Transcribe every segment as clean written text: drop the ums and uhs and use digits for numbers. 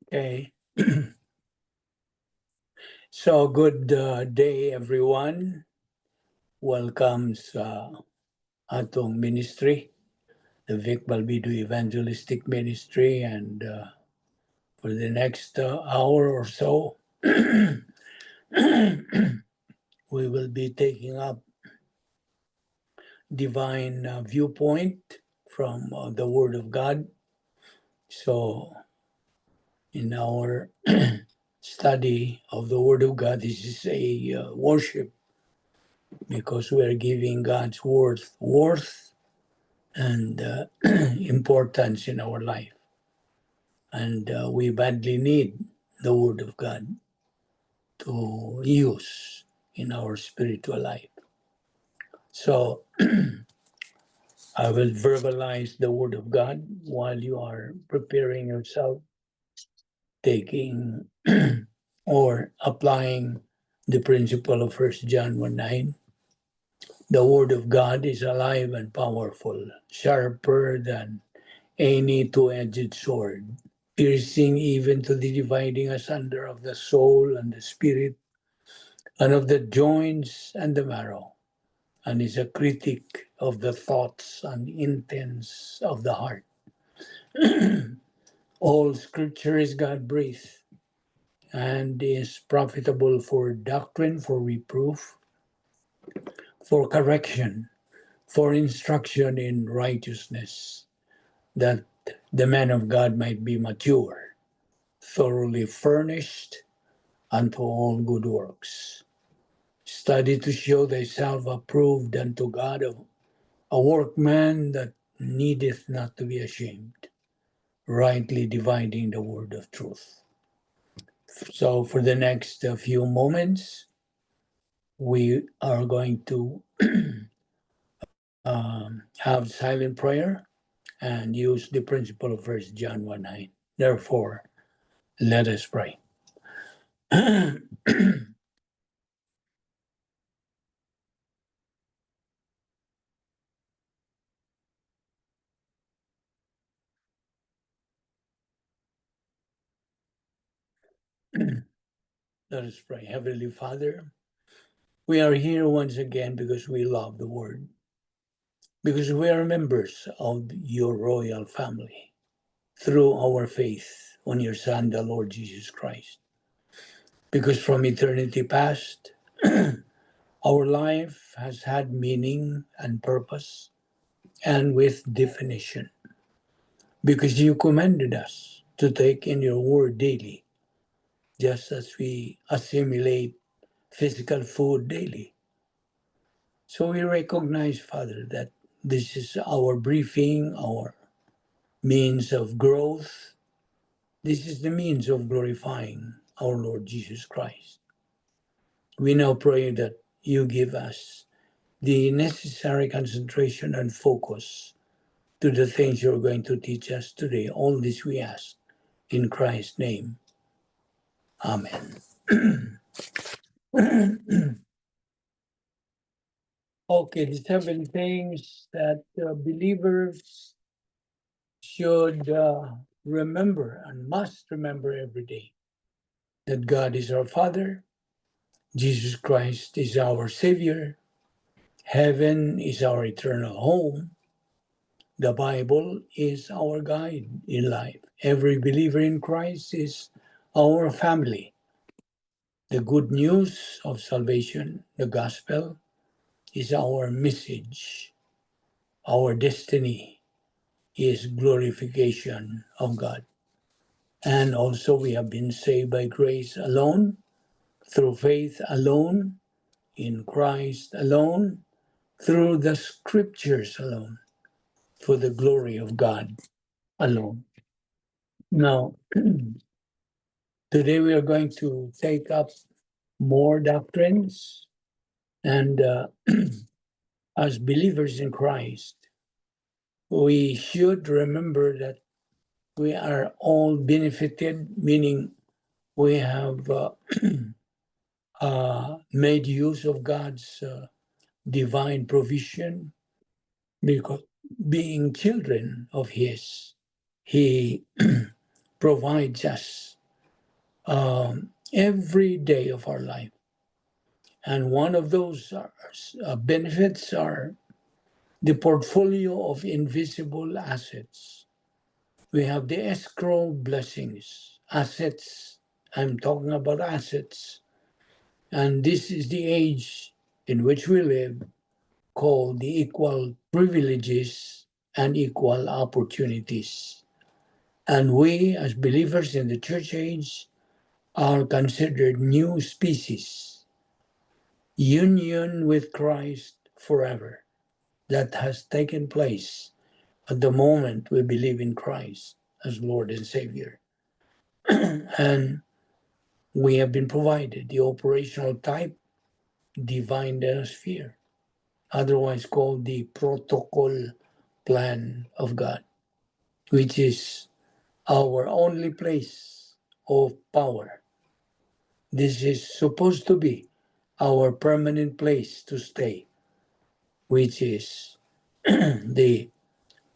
Okay. So good day, everyone. Welcome sa atong ministry, the Vic Balbido Evangelistic Ministry, and for the next hour or so, we will be taking up divine viewpoint from the Word of God. So, in our study of the Word of God, this is a worship because we are giving God's word worth and importance in our life. And we badly need the Word of God to use in our spiritual life. So I will verbalize the Word of God while you are preparing yourself, taking or applying the principle of 1 John 1:9. The Word of God is alive and powerful, sharper than any two-edged sword, piercing even to the dividing asunder of the soul and the spirit, and of the joints and the marrow, and is a critic of the thoughts and intents of the heart. All scripture is God-breathed and is profitable for doctrine, for reproof, for correction, for instruction in righteousness, that the man of God might be mature, thoroughly furnished unto all good works. Study to show thyself approved unto God, a workman that needeth not to be ashamed, rightly dividing the word of truth. So for the next few moments, we are going to have silent prayer and use the principle of 1 John 1:9. Therefore, let us pray. Let us pray. Heavenly Father, we are here once again because we love the Word, because we are members of your royal family through our faith on your Son, the Lord Jesus Christ. Because from eternity past, our life has had meaning and purpose and with definition. Because you commanded us to take in your word daily, just as we assimilate physical food daily. So we recognize, Father, that this is our briefing, our means of growth. This is the means of glorifying our Lord Jesus Christ. We now pray that you give us the necessary concentration and focus to the things you're going to teach us today. All this we ask in Christ's name. Amen. Okay, the seven things that believers should remember and must remember every day. That God is our Father, Jesus Christ is our Savior, heaven is our eternal home, the Bible is our guide in life. Every believer in Christ is our family. The good news of salvation, the gospel, is our message. Our destiny is glorification of God. And also we have been saved by grace alone, through faith alone, in Christ alone, through the scriptures alone, for the glory of God alone. Now, today we are going to take up more doctrines, and as believers in Christ, we should remember that we are all benefited, meaning we have made use of God's divine provision, because being children of His, He provides us every day of our life. And one of those benefits are the portfolio of invisible assets. We have the escrow blessings, assets. I'm talking about assets. And this is the age in which we live, called the equal privileges and equal opportunities. And we, as believers in the church age, are considered new species, union with Christ forever. That has taken place at the moment we believe in Christ as Lord and Savior. And we have been provided the operational type divine sphere, otherwise called the protocol plan of God, which is our only place of power. This is supposed to be our permanent place to stay, which is the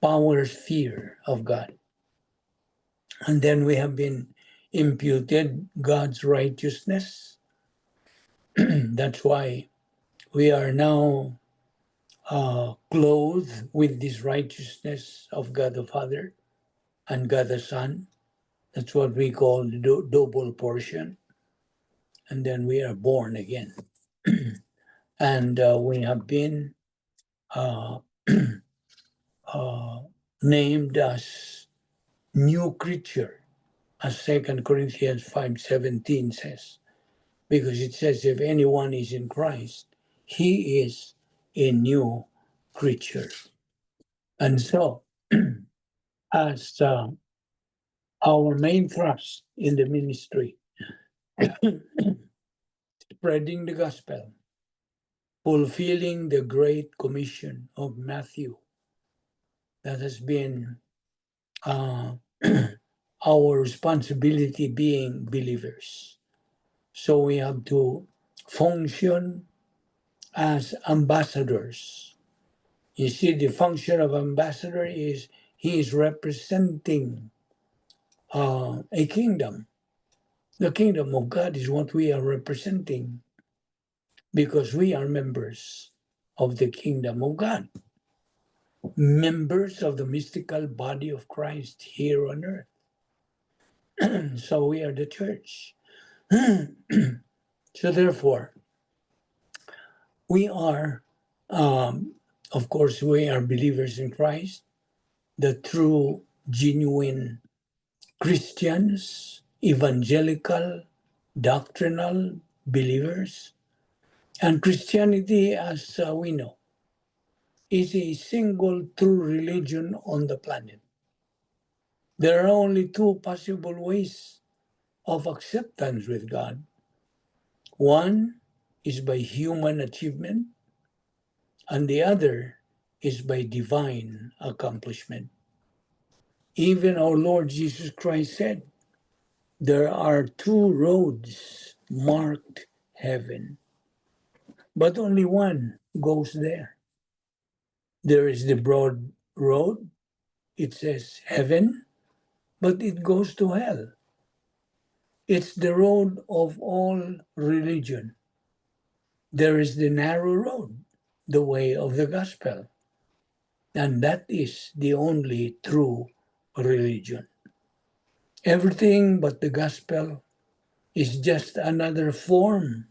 power sphere of God. And then we have been imputed God's righteousness. That's why we are now clothed with this righteousness of God the Father and God the Son. That's what we call the double portion. And then we are born again. And we have been named as new creature, as 2 Corinthians 5:17 says, because it says if anyone is in Christ, he is a new creature. And so, as our main thrust in the ministry, spreading the gospel, fulfilling the Great Commission of Matthew, that has been our responsibility being believers. So we have to function as ambassadors. You see, the function of ambassador is he is representing a kingdom. The kingdom of God is what we are representing because we are members of the kingdom of God, members of the mystical body of Christ here on earth. So we are the church. So therefore, we are, of course, we are believers in Christ, the true, genuine Christians, evangelical, doctrinal believers. And Christianity, as we know, is a single true religion on the planet. There are only two possible ways of acceptance with God. One is by human achievement, and the other is by divine accomplishment. Even our Lord Jesus Christ said, there are two roads marked heaven, but only one goes there. There is the broad road, it says heaven, but it goes to hell. It's the road of all religion. There is the narrow road, the way of the gospel. And that is the only true religion. Everything but the gospel is just another form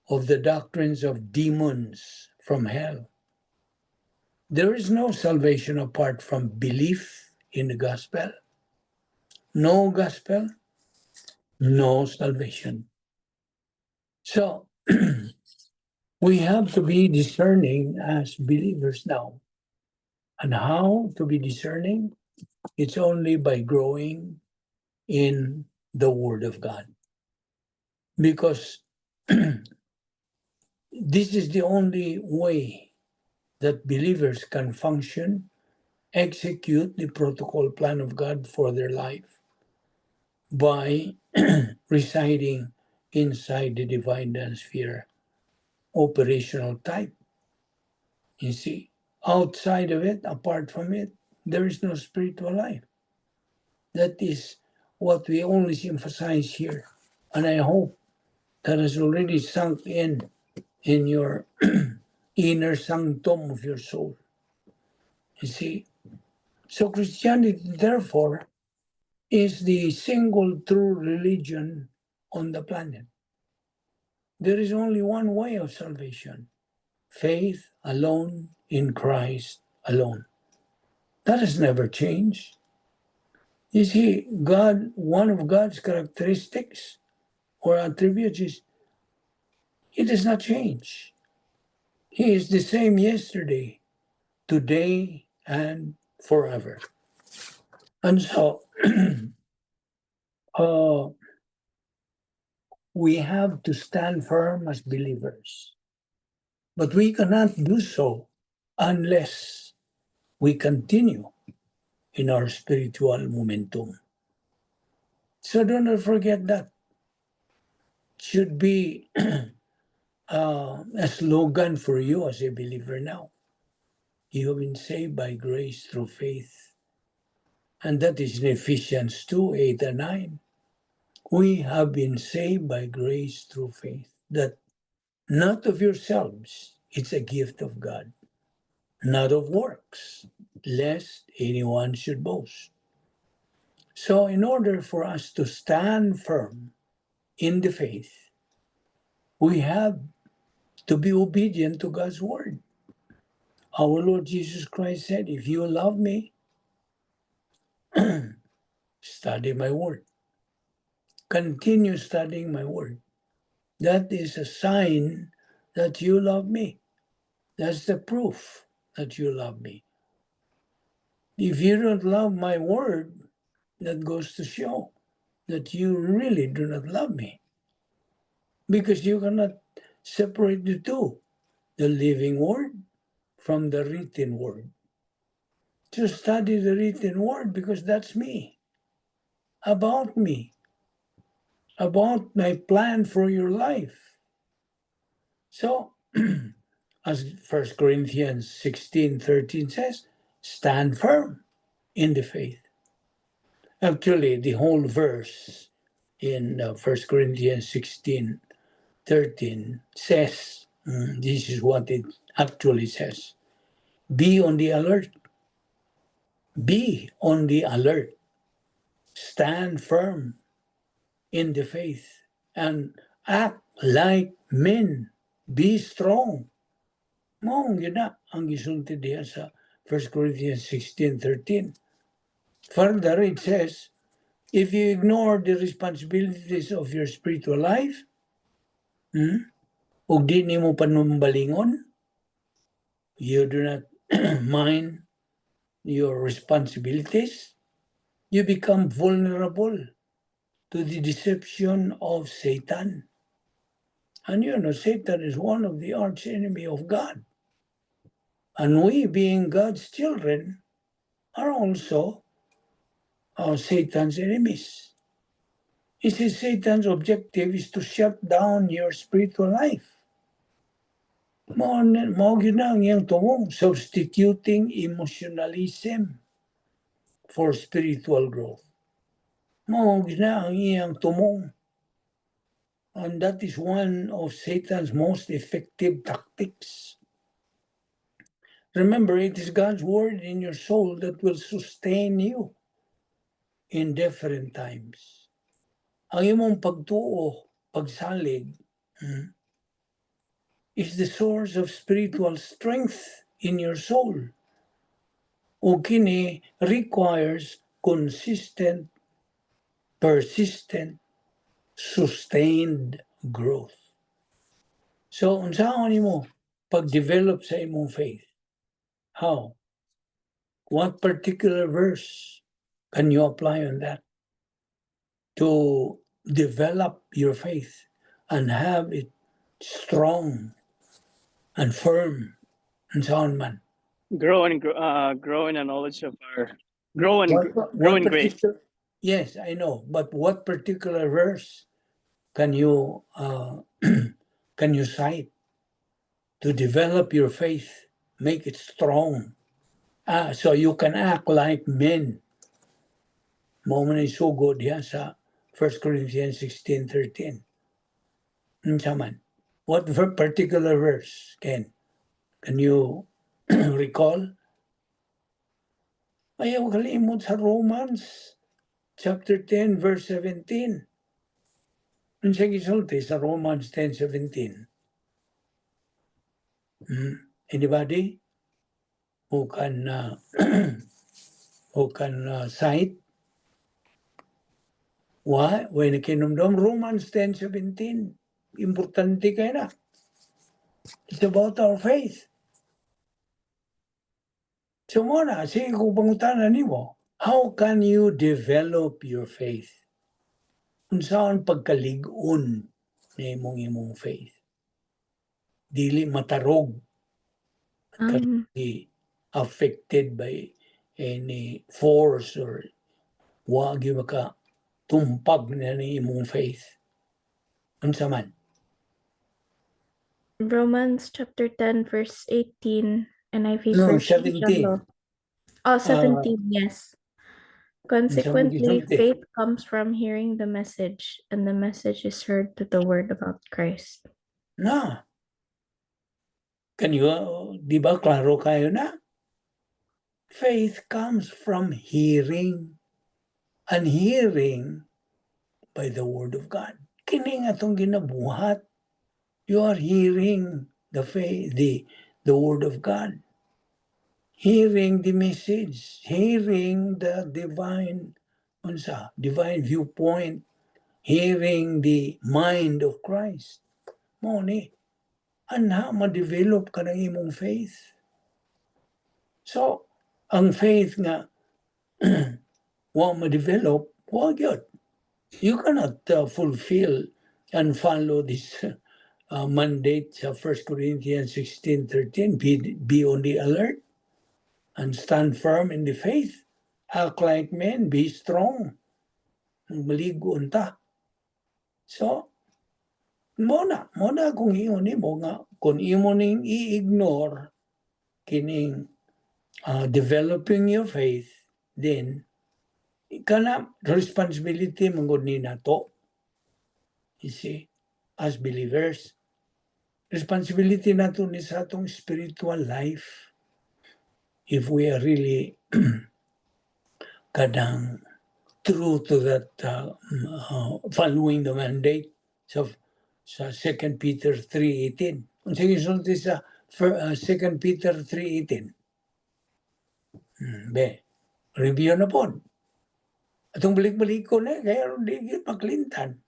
of the doctrines of demons from hell. There is no salvation apart from belief in the gospel. No gospel, no salvation. So we have to be discerning as believers now. And how to be discerning? It's only by growing in the Word of God. Because this is the only way that believers can function, execute the protocol plan of God for their life by residing inside the divine sphere operational type. You see, outside of it, apart from it, there is no spiritual life. That is what we always emphasize here. And I hope that has already sunk in your inner sanctum of your soul. You see? So Christianity, therefore, is the single true religion on the planet. There is only one way of salvation: faith alone in Christ alone. That has never changed. You see, God, one of God's characteristics or attributes is He does not change. He is the same yesterday, today, and forever. And so, we have to stand firm as believers. But we cannot do so unless we continue in our spiritual momentum. So do not forget that. Should be a slogan for you as a believer now. You have been saved by grace through faith. And that is in Ephesians 2 8 and 9. We have been saved by grace through faith. That not of yourselves, it's a gift of God, not of works, lest anyone should boast. So, in order for us to stand firm in the faith, we have to be obedient to God's word. Our Lord Jesus Christ said, "If you love me, study my word. Continue studying my word. That is a sign that you love me. That's the proof that you love me. If you don't love my word, that goes to show that you really do not love me. Because you cannot separate the two, the living word from the written word. To study the written word because that's me, about me, about my plan for your life." So, as 1 Corinthians 16:13 says, stand firm in the faith. Actually, the whole verse in 1 Corinthians 16:13 says, this is what it actually says: "Be on the alert. Be on the alert. Stand firm in the faith and act like men. Be strong." Mao gyud na ang gisulti diha sa 1 Corinthians 16:13. Further, it says, if you ignore the responsibilities of your spiritual life, ug di nimo panumbalingon, you do not mind your responsibilities, you become vulnerable to the deception of Satan. And Satan is one of the arch enemy of God. And we, being God's children, are also Satan's enemies. He says Satan's objective is to shut down your spiritual life. Mao gyud na ang iyang tumong, substituting emotionalism for spiritual growth. Mao gyud na ang iyang tumong. And that is one of Satan's most effective tactics. Remember, it is God's word in your soul that will sustain you in different times. Ang imong pagtuo, pagsalig, is the source of spiritual strength in your soul. O kini requires consistent, persistent, sustained growth. So, unsaon nimo pag-develop sa imong faith? How? What particular verse can you apply on that to develop your faith and have it strong and firm? Unsaon man? Grow and grow, grow in the knowledge of our grow and grow What in grace. Yes, I know, but what particular verse can you cite to develop your faith, make it strong, so you can act like men? Mao man ay sugod diha sa 1 1 Corinthians 16:13? Unsa man? What particular verse, Ken? Can you recall? Ayaw kalimot sa Romans chapter 10 verse 17. Unsa gisulti sa Romans 10:17? Anybody who can cite? Why? When kinumdum Romans 10:17, importante kaayo na. It's about our faith. So mao na, sige, kung pangutana nimo, how can you develop your faith? Unsaon pagkalig-on na imong faith? Dili matarog, be affected by any force or wa gyud maka tumpag na ni imong faith. Unsa man? Romans chapter 10, verse 18, NIV No, version. 17. Shalom. Oh, 17, yes. Consequently, gisulti? Faith comes from hearing the message, and the message is heard through the word about Christ. Na. Can you, di ba klaro kaayo na? Faith comes from hearing, and hearing by the word of God. Kini nga atong ginabuhat. You are hearing the faith, the word of God. Hearing the message, hearing the divine, unsa, divine viewpoint, hearing the mind of Christ. Mao ni ana ma-develop ka ng imong faith. So, ang faith nga wa ma-develop, wa gyud. You cannot fulfill and follow this mandate sa 1 Corinthians 16:13. Be on the alert and stand firm in the faith. Act like men, be strong. Maligon ta. So, mao na kung ingon nimo nga kung imo ning i-ignore kining developing your faith, then kana responsibility man gud ni nato. You see, as believers, responsibility nato ni sa atong spiritual life. If we are really kanang true to that following the mandate sa 2 Peter 3:18. Unsa gisulti sa 2 Peter 3:18? Be, review na pod. Atong balik-balik ko na, kaya aron di gyud makalimtan.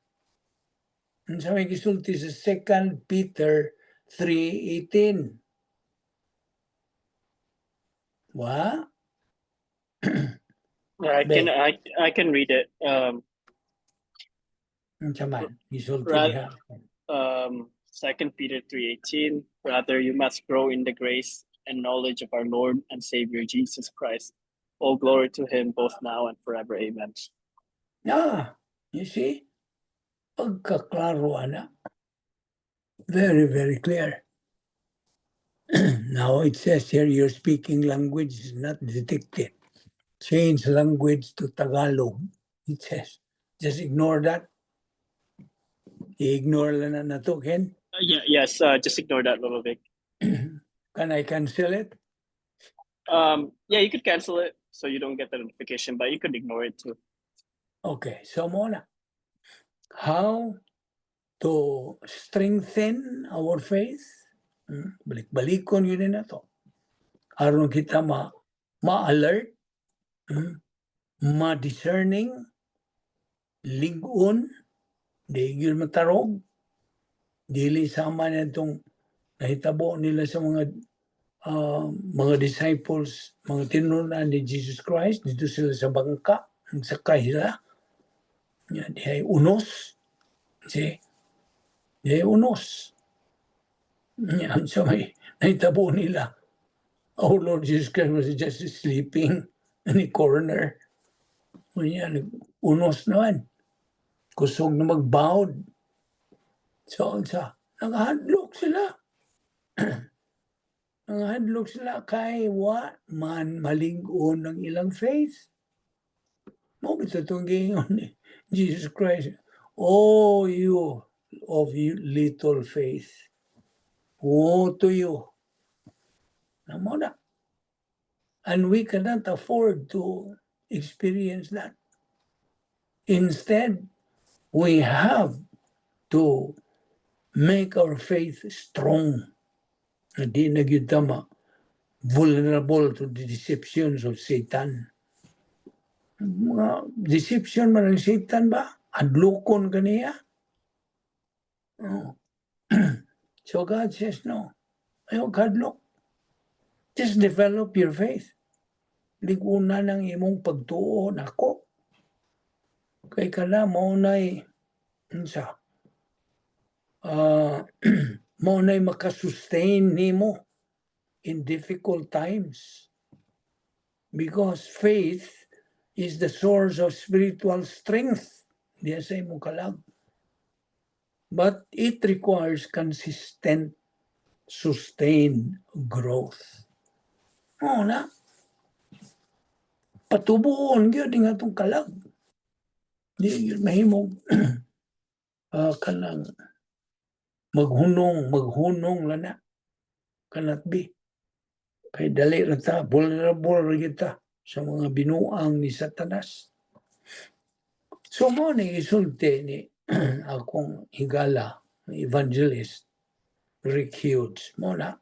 Unsa may gisulti sa 2 Peter 3:18? Wa? Yeah, I Be. can read it. Unsa man gisulti diha? Second Peter 3:18. Rather, you must grow in the grace and knowledge of our Lord and Savior Jesus Christ. All glory to him both now and forever. Amen. Na, you see? Pagkaklaro ana. Very, very clear. Now it says here your speaking language is not detected. Change language to Tagalog. It says. Just ignore that. I-ignore lang na nato, Ken. Yeah, yes, just ignore that, Lolo Vic. Can I cancel it? Yeah, you could cancel it so you don't get the notification, but you could ignore it too. Okay, so mao na. How to strengthen our faith? Balik-balikon gyud na to. Aron kita ma ma-alert, ma-discerning, lig-on, di gyud matarog, dili sama nitong nahitabo nila sa mga disciples, mga tinunan ni Jesus Christ, didto sila sa bangka, nagsakay sila. Ya, dihay unos. See? Dihay unos. Yan, so may nahitabo nila. Our Lord Jesus Christ was just sleeping in a corner. Yan, unos naman. Kusog na magbawd. So, sa, naghadlok sila. Naghadlok sila kay wa man malig-on ng ilang faith. Mao bitaw itong giingon ni Jesus Christ, "Oh, you of you little faith. Woe to you." Na mao na. And we cannot afford to experience that. Instead, we have to make our faith strong. Di na gyud ta ma vulnerable to the deceptions of Satan. Mga deception man ang Satan ba? Hadlokon ka niya? Oh. So God says no. Ayaw kadlok. Just develop your faith. Lig-una ng imong pagtuo nako. Kay kana mao nay unsa? Mao nay makasustain nimo in difficult times. Because faith is the source of spiritual strength diya sa imong kalag. But it requires consistent, sustained growth. Oo na. Patubuon gyud ang atong kalag. Di gyud mahimong kanang maghunong, maghunong lang na. Cannot be. Kay dali ra ta, vulnerable ra gyud ta sa mga binuang ni Satanas. So mao ni isulti ni akong higala, evangelist, Rick Hughes. Mao na,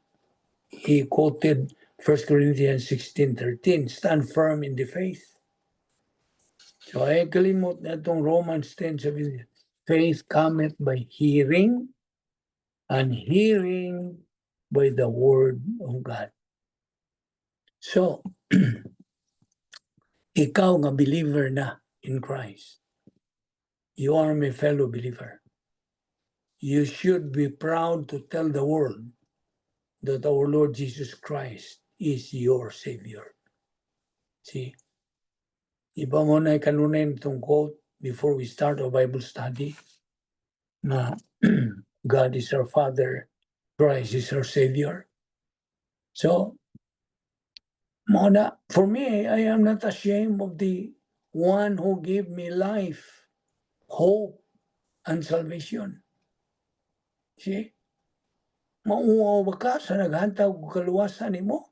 he quoted 1 Corinthians 16:13, "Stand firm in the faith." So ay kalimot na itong Romans 10:17, "Faith cometh by hearing, and hearing by the word of God." So, ikaw nga believer na in Christ, you are my fellow believer. You should be proud to tell the world that our Lord Jesus Christ is your Savior. See? Iba mao na kanunay itong quote before we start our Bible study na God is our Father, Christ is our Savior. So, mao na, for me, I am not ashamed of the one who gave me life, hope, and salvation. See? Mauwaw ba ka sa naghatag og kaluwasan nimo?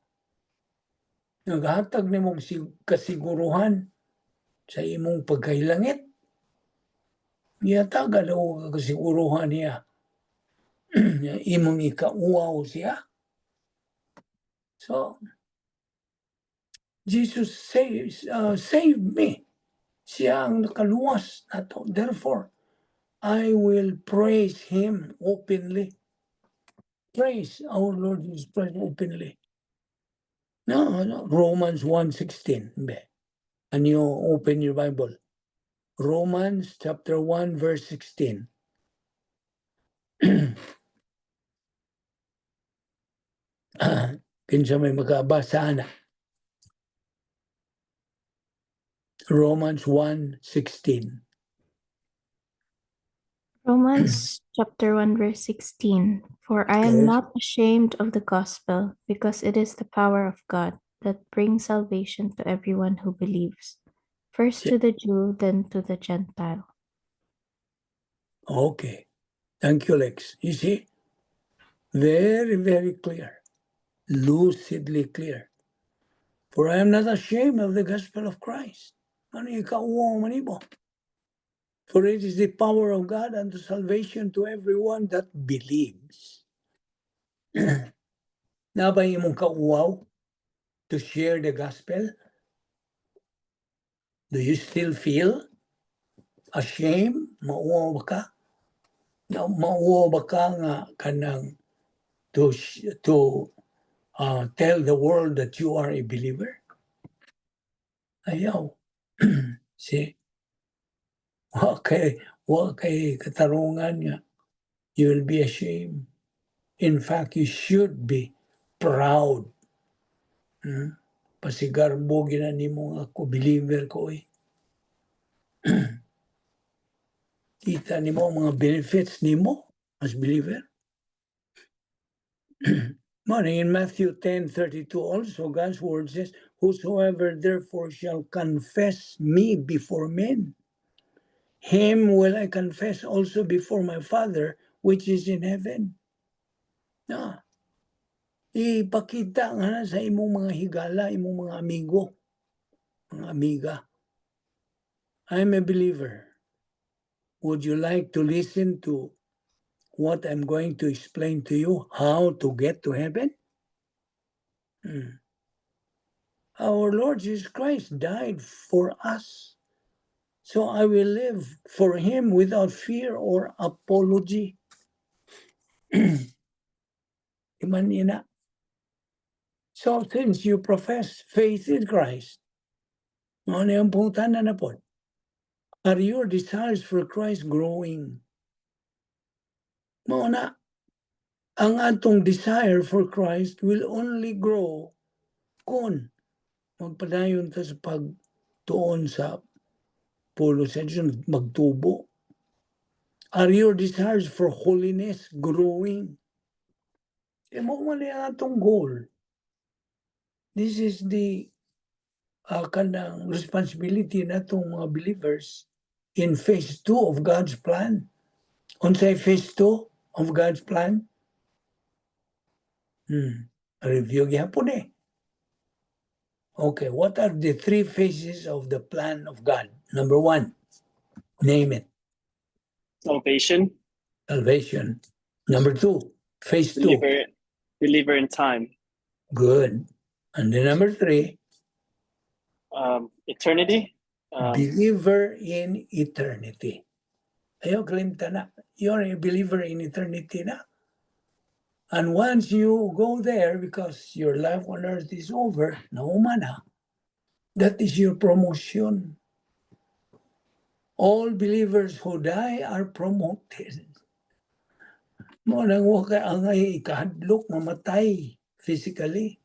Naghatag nimong kasiguruhan sa imong pagkahilangit? Gihatagan og kasiguruhan niya. Imong ikauwaw siya. So, Jesus saved me. Siya ang nakaluwas nato. Therefore, I will praise Him openly. Praise our Lord Jesus Christ openly. No. Romans 1:16. Be. And you open your Bible. Romans chapter 1 verse 16. Kinsa may makabasa ana? Romans 1:16. Romans chapter 1 verse 16. "For I am not ashamed of the gospel, because it is the power of God that brings salvation to everyone who believes, first to the Jew, then to the Gentile." Okay. Thank you, Lex. You see? Very, very clear. Lucidly clear. "For I am not ashamed of the gospel of Christ." Ano ikauwaw man nimo? "For it is the power of God unto salvation to everyone that believes." Naa ba imong kauwaw to share the gospel? Do you still feel ashamed? Mauwaw ba ka? Na, mauwaw ba ka nga kanang to tell the world that you are a believer? Ayaw. See? Wa kay katarungan nga. You will be ashamed. In fact, you should be proud. Pasigarbo gina nimo nga ako believer ko eh. Kita nimo ang mga benefits nimo as believer. Money in Matthew 10:32 also, God's word says, "Whosoever therefore shall confess me before men, him will I confess also before my Father which is in heaven." Na, ipakita nga na sa imong mga higala, imong mga amigo, mga amiga. "I'm a believer. Would you like to listen to what I'm going to explain to you, how to get to heaven?" Our Lord Jesus Christ died for us. So I will live for him without fear or apology. Iman ina. So since you profess faith in Christ, ano yung pangutana na po? Are your desires for Christ growing? Mao na, ang atong desire for Christ will only grow kung magpadayon ta sa pagtuon sa pulong sa Diyos, magtubo. Are your desires for holiness growing? E mao man ang atong goal. This is the kanang responsibility natong mga believers in phase 2 of God's plan. Unsay phase 2 of God's plan? Review gyapon eh. Okay, what are the three phases of the plan of God? Number one, name it. Salvation. Salvation. Number two, phase two. Believer in time. Good. And then number three, Eternity. Believer in eternity. Ayaw kalimta na. You're a believer in eternity na. And once you go there, because your life on earth is over, nauma na, that is your promotion. All believers who die are promoted. Mao nang wa kay angay ikahadlok mamatay physically.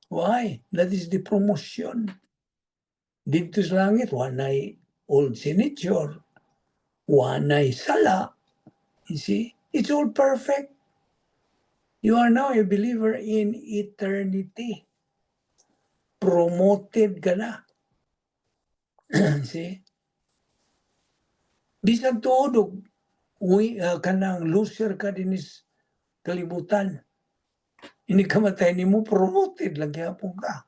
Why? That is the promotion. Didto sa langit, walay old signature, walay sala. You see? It's all perfect. You are now a believer in eternity. Promoted ka na. See? Bisan tuod og uwi, kanang loser ka dinhi sa kalibutan. Inig kamatay nimo, promoted lang gyapon ka.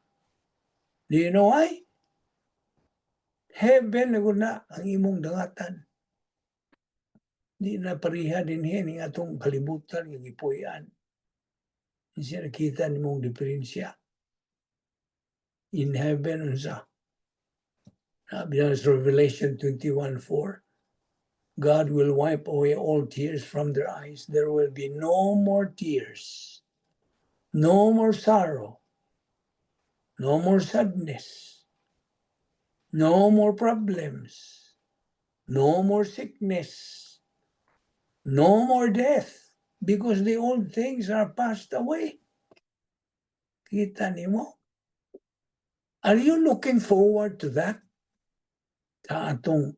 Do you know why? Heaven na gud na ang imong dangatan. Di na pareha dinhi ning atong kalibutan nga gipuy-an. Di siya nakita nimong diferensya. In heaven unsa? Sabi na sa Revelation 21:4, God will wipe away all tears from their eyes. There will be no more tears, no more sorrow, no more sadness, no more problems, no more sickness, no more death, because the old things are passed away. Kita nimo? Are you looking forward to that? Sa atong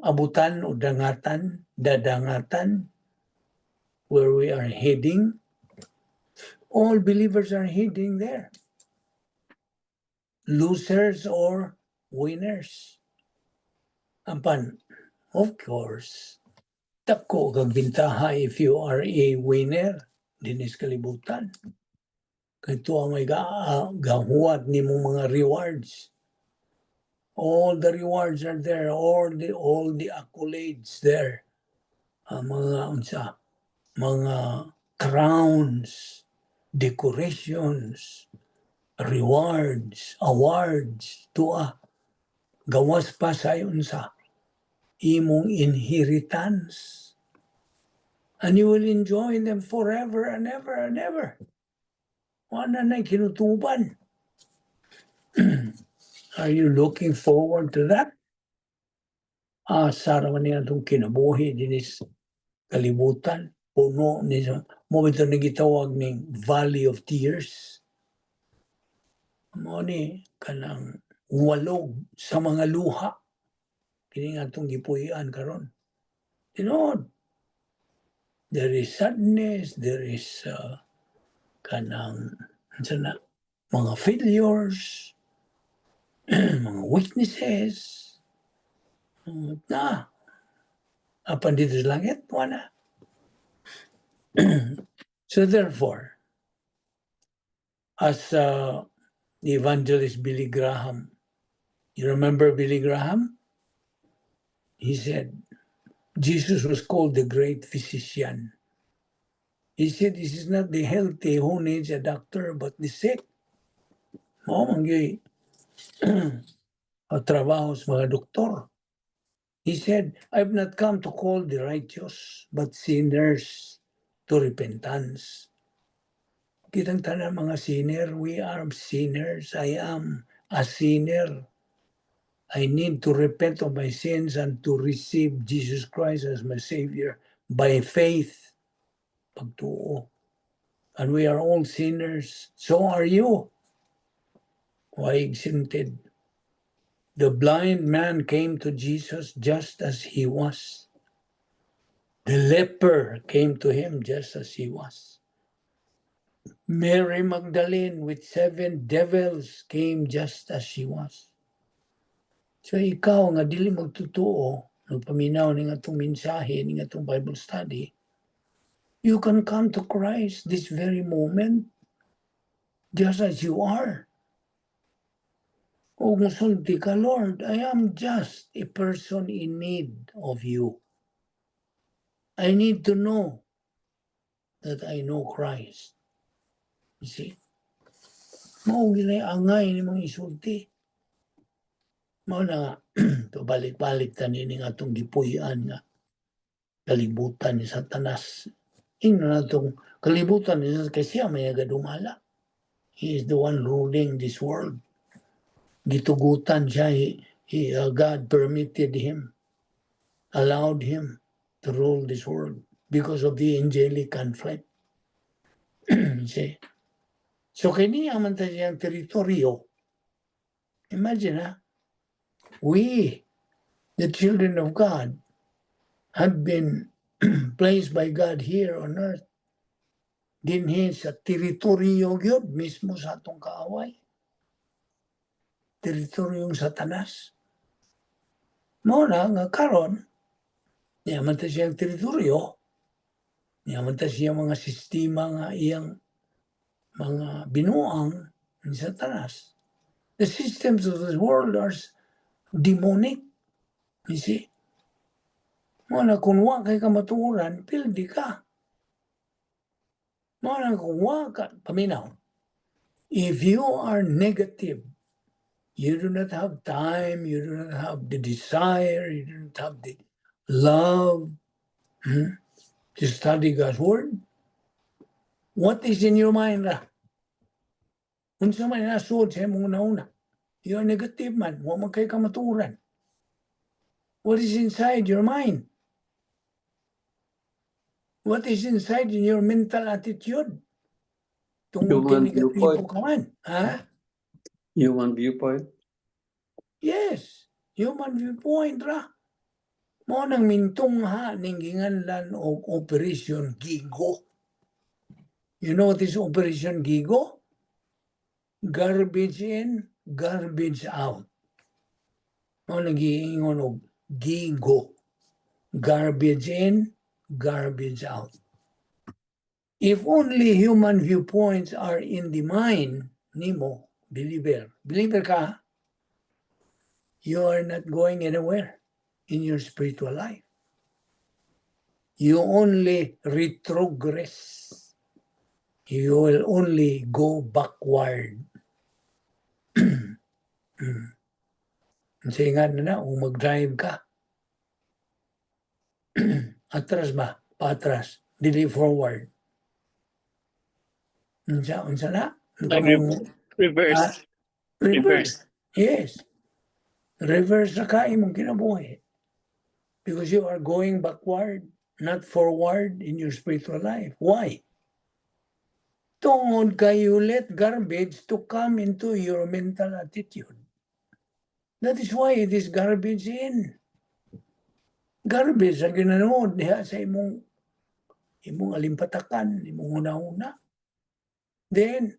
abutan o dangatan, dadangatan, where we are heading. All believers are heading there. Losers or winners. Apan, of course, dako kag bintaha if you are a winner dinhi sa kalibutan. Kay tuwa may gahuwat nimo mga rewards. All the rewards are there, all the accolades there. Mga unsa, mga crowns, decorations, rewards, awards, tuwa. Gawas pa sa unsa imong inheritance. And you will enjoy them forever and ever and ever. Wala na kinutuban. Are you looking forward to that? Asa naman niya itong kinabuhi dinhi sa kalibutan. Puno ni mao ito gitawag ning Valley of Tears. Mao ni kanang walog sa mga luha. Kini nga atong gipuy-an karon. Tinuod. There is sadness, there is kanang Unsa na? Mga failures, mga weaknesses, na. Apan dito sa langit, wala. So therefore, as the evangelist Billy Graham, you remember Billy Graham? He said, Jesus was called the great physician. He said, "This is not the healthy who needs a doctor, but the sick." Mao man gyud ang trabaho sa mga doktor. He said, "I've not come to call the righteous, but sinners to repentance." Kitang tanan mga sinner, we are sinners. I am a sinner. I need to repent of my sins and to receive Jesus Christ as my Savior by faith. Pagtuo. And we are all sinners. So are you. Why exempted? The blind man came to Jesus just as he was. The leper came to him just as he was. Mary Magdalene with seven devils came just as she was. So ikaw nga dili magtutuo, nagpaminaw ning atong mensahe, ning atong Bible study, you can come to Christ this very moment just as you are. Ug musulti ka, "Lord, I am just a person in need of you. I need to know that I know Christ." You see? Mao ginay angay nimong isulti. Mao na nga, to balik-balik ta nining atong gipuy-an nga kalibutan ni Satanas. Ingnon natong kalibutan ni Satanas kay siya may nagadumala. He is the one ruling this world. Gitugutan siya, God permitted him, allowed him to rule this world because of the angelic conflict. See? So kini man ta siyang teritoryo. Imagine ha, we, the children of God, have been placed by God here on earth. Dinhi sa teritoryo gyud mismo sa atong kaaway. Teritoryong Satanas. Mao na nga karon, niya man ta siyang teritoryo, niya man ta siyang mga sistema nga iyang mga binuang ni Satanas. The systems of this world are demonic. You see? Mao na kung wa kay kamatuoran, pildi ka. Mao na kung wa ka, paminaw. If you are negative, you do not have time, you do not have the desire, you do not have the love to study God's word. What is in your mind ra? Unsa man nasuod sa imong una? You are negative man, wa man kay kamatuoran. What is inside your mind? What is inside in your mental attitude? Tungod kay Human negatibo viewpoint. Ka man. Ha? Human viewpoint. Yes, human viewpoint ra. Mao nang mintungha ning ginganlan og Operation Gigo. You know what is Operation Gigo? Garbage in, garbage out. Mao nang giingon og Gigo. Garbage in, garbage out. If only human viewpoints are in the mind nimo, believer, believer ka, you are not going anywhere in your spiritual life. You only retrogress. You will only go backward. Kasi nga na, kung mag-drive ka, atras ba? Paatras. Dili forward. Unsa, unsa na? Like reverse. Ah, reverse. Yes. Reverse na ka imong kinabuhi. Because you are going backward, not forward in your spiritual life. Why? Tungod kay you let garbage to come into your mental attitude. That is why it is garbage in. Garbage ang ginanood diha sa imong alimpatakan, imong una-una. Then,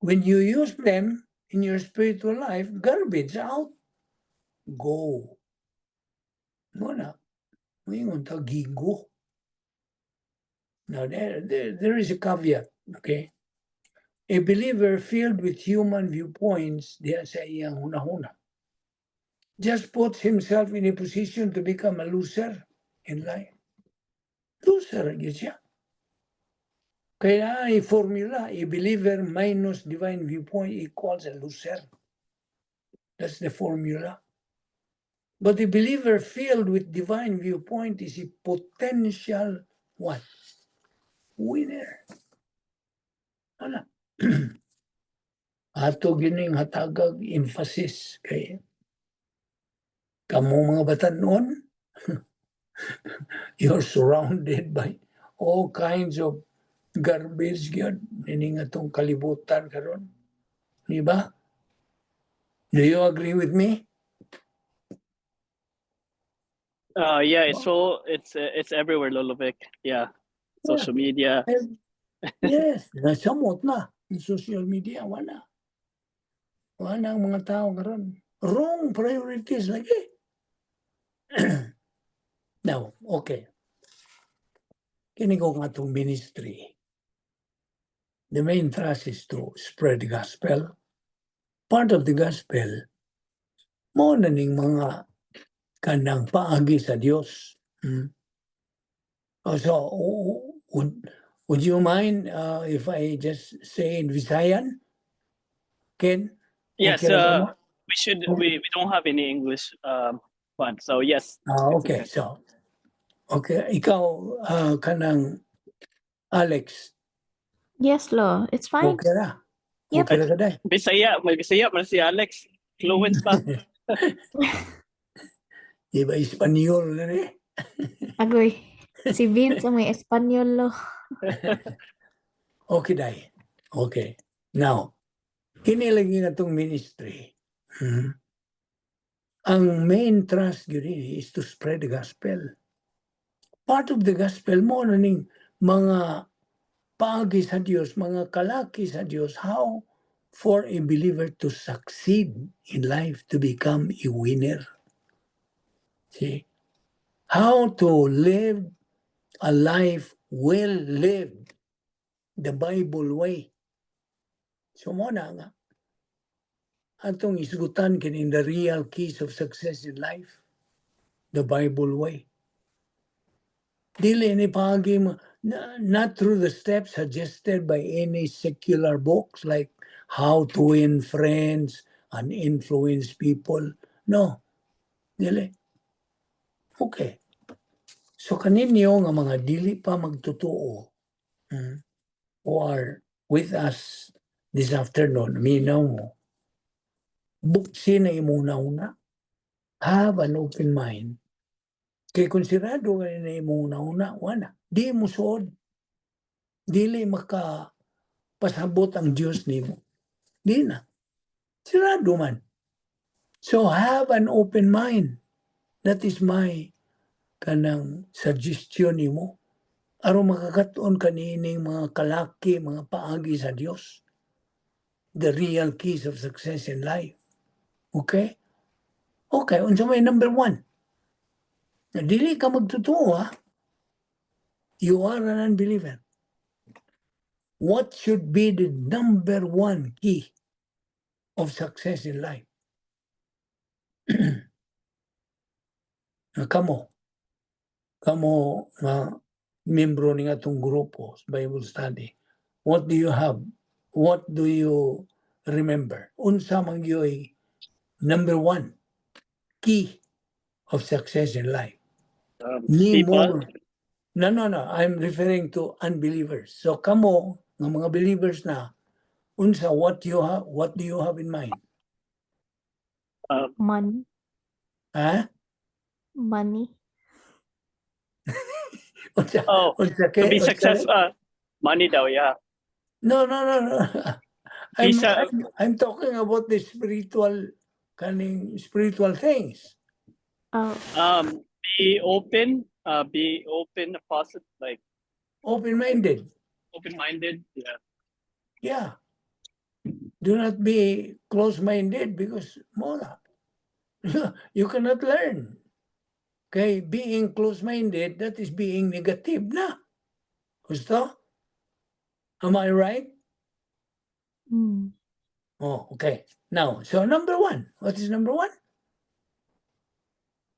When you use them in your spiritual life, garbage out. Go. Mao na. Moingon ta gigo. Now, there is a caveat, okay? A believer filled with human viewpoints diha sa iyang hunahuna just puts himself in a position to become a loser in life. Loser gyud siya. Kaya ay formula, a believer minus divine viewpoint equals a loser. That's the formula. But the believer filled with divine viewpoint is a potential what? Winner. Wala. Ato gining hatagag emphasis kay kamo mga batanon, you're surrounded by all kinds of garbage gyud nining atong kalibutan karon. Di ba? Do you agree with me? Yeah, it's everywhere, Lolo Vic. Yeah. Social media. Yes, nasamot na. Yung social media, wala. Wala ang mga tao karon. Wrong priorities lagi. Now, okay. Kini ko nga itong ministry. The main thrust is to spread the gospel. Part of the gospel, mao na ning mga kanang paagi sa Dios. Oh, so, would you mind if I just say in Visayan? Ken? Yes, Okay ra ba mo? We should we don't have any English one. So yes. Ah, It's okay. So, okay. Ikaw, kanang Alex, Yes, Lo. It's fine. Okay ra? Yep. Okay ra ka day? Bisaya, may Bisaya man si Alex. Fluent pa. Di ba Espanyol na ni? Agoy. Si Vince ang may Espanyol, Lo. Okay, day. Okay. Now, kini lagi nga itong ministry. Ang main thrust gyud ini is to spread the gospel. Part of the gospel mao na ning mga paagi sa Dios, mga kalaki sa Dios, how for a believer to succeed in life, to become a winner. See? How to live a life well lived, the Bible way. So mao na nga atong isgutan kini the real keys of success in life, the Bible way. Dili ni paagi mo, not through the steps suggested by any secular books like How to Win Friends and Influence People. No. Dili. Okay. So kaninyo nga mga dili pa magtotoo who are with us this afternoon, minaw mo, buksi na imong huna. Have an open mind. Kay kung sirado ka na imong huna, wala. Di mo suod. Dili maka pasabot ang Diyos nimo. Di na. Sirado man. So have an open mind. That is my kanang suggestion nimo. Aron makakat-on kanining mga kalaki, mga paagi sa Dios. The real keys of success in life. Okay? Okay, unsa may number one? Na dili ka magtotoo, ha? You are an unbeliever. What should be the number one key of success in life? Kamo, kamo nga membro ni atong grupo sa Bible study. What do you have? What do you remember? Unsa man gyoy number one key of success in life? Ni People, more. No. I'm referring to unbelievers. So kamo nga mga believers na, unsa, what you have, what do you have in mind? Money. Ha? Money. Unsa, Oh, unsa to kay be unsa- successful, money daw, yeah. No. Bisa- I'm talking about the spiritual, kaning spiritual things. Oh, Be open, positive, like Open-minded. open-minded. Yeah. Yeah. Do not be close-minded because mao na. You cannot learn. Okay, being close-minded, that is being negative na. Gusto? Am I right? Mm. Oh, okay. Now, so number one, what is number one?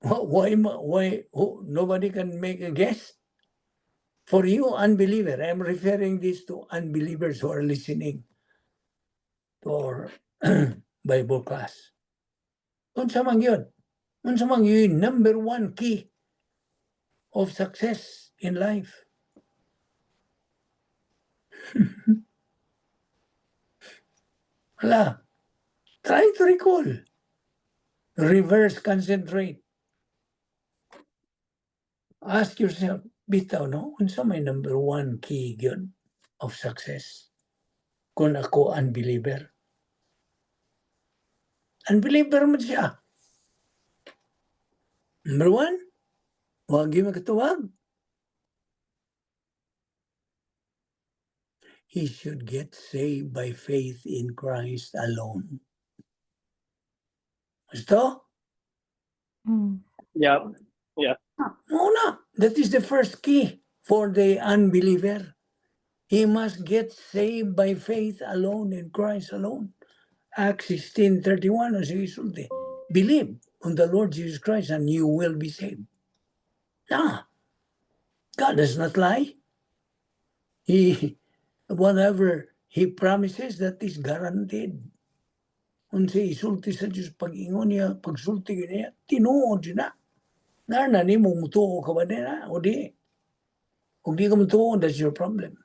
Why, nobody can make a guess? For you, unbeliever, I'm referring this to unbelievers who are listening to our Bible class. Unsa man yun? Unsa man yun? Number one key of success in life. Wala. Try to recall. Reverse concentrate. Ask yourself, bitaw no, unsa may number one key gyud of success? Kung ako unbeliever. Unbeliever man siya. Number one, wa gyud makatuwag. He should get saved by faith in Christ alone. Gusto? Mm. Yeah. Mao na. That is the first key for the unbeliever. He must get saved by faith alone in Christ alone. Acts 16:31, ang sige sulti. Believe on the Lord Jesus Christ and you will be saved. Nah, God does not lie. Whatever He promises, that is guaranteed. Unsa isulti sa Diyos, pag-ingon niya, pagsulti niya, tinuod yun na. Na na nimo mutuo ka ba na o di? Kung di ka mutuo, that's your problem.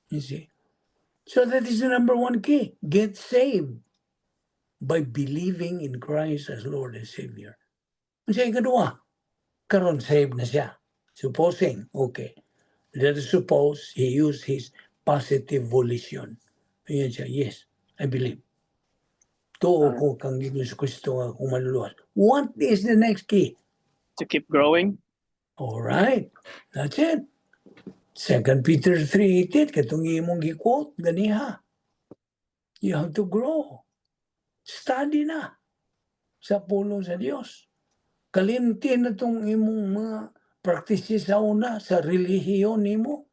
You see? So that is the number one key. Get saved by believing in Christ as Lord and Savior. Unsa ikaduha? Karon saved na siya. Supposing, okay. Let us suppose he used his positive volition. Ayan siya, "Yes, I believe. Tuo ko kang Ginoong Kristo nga akong manluluwas." What is the next key? To keep growing. All right. That's it. Second Peter 3:18, katong imong gi-quote ganiha. You have to grow. Study na sa pulong sa Dios. Kalimti na tong imong mga practices sa una sa relihiyon nimo.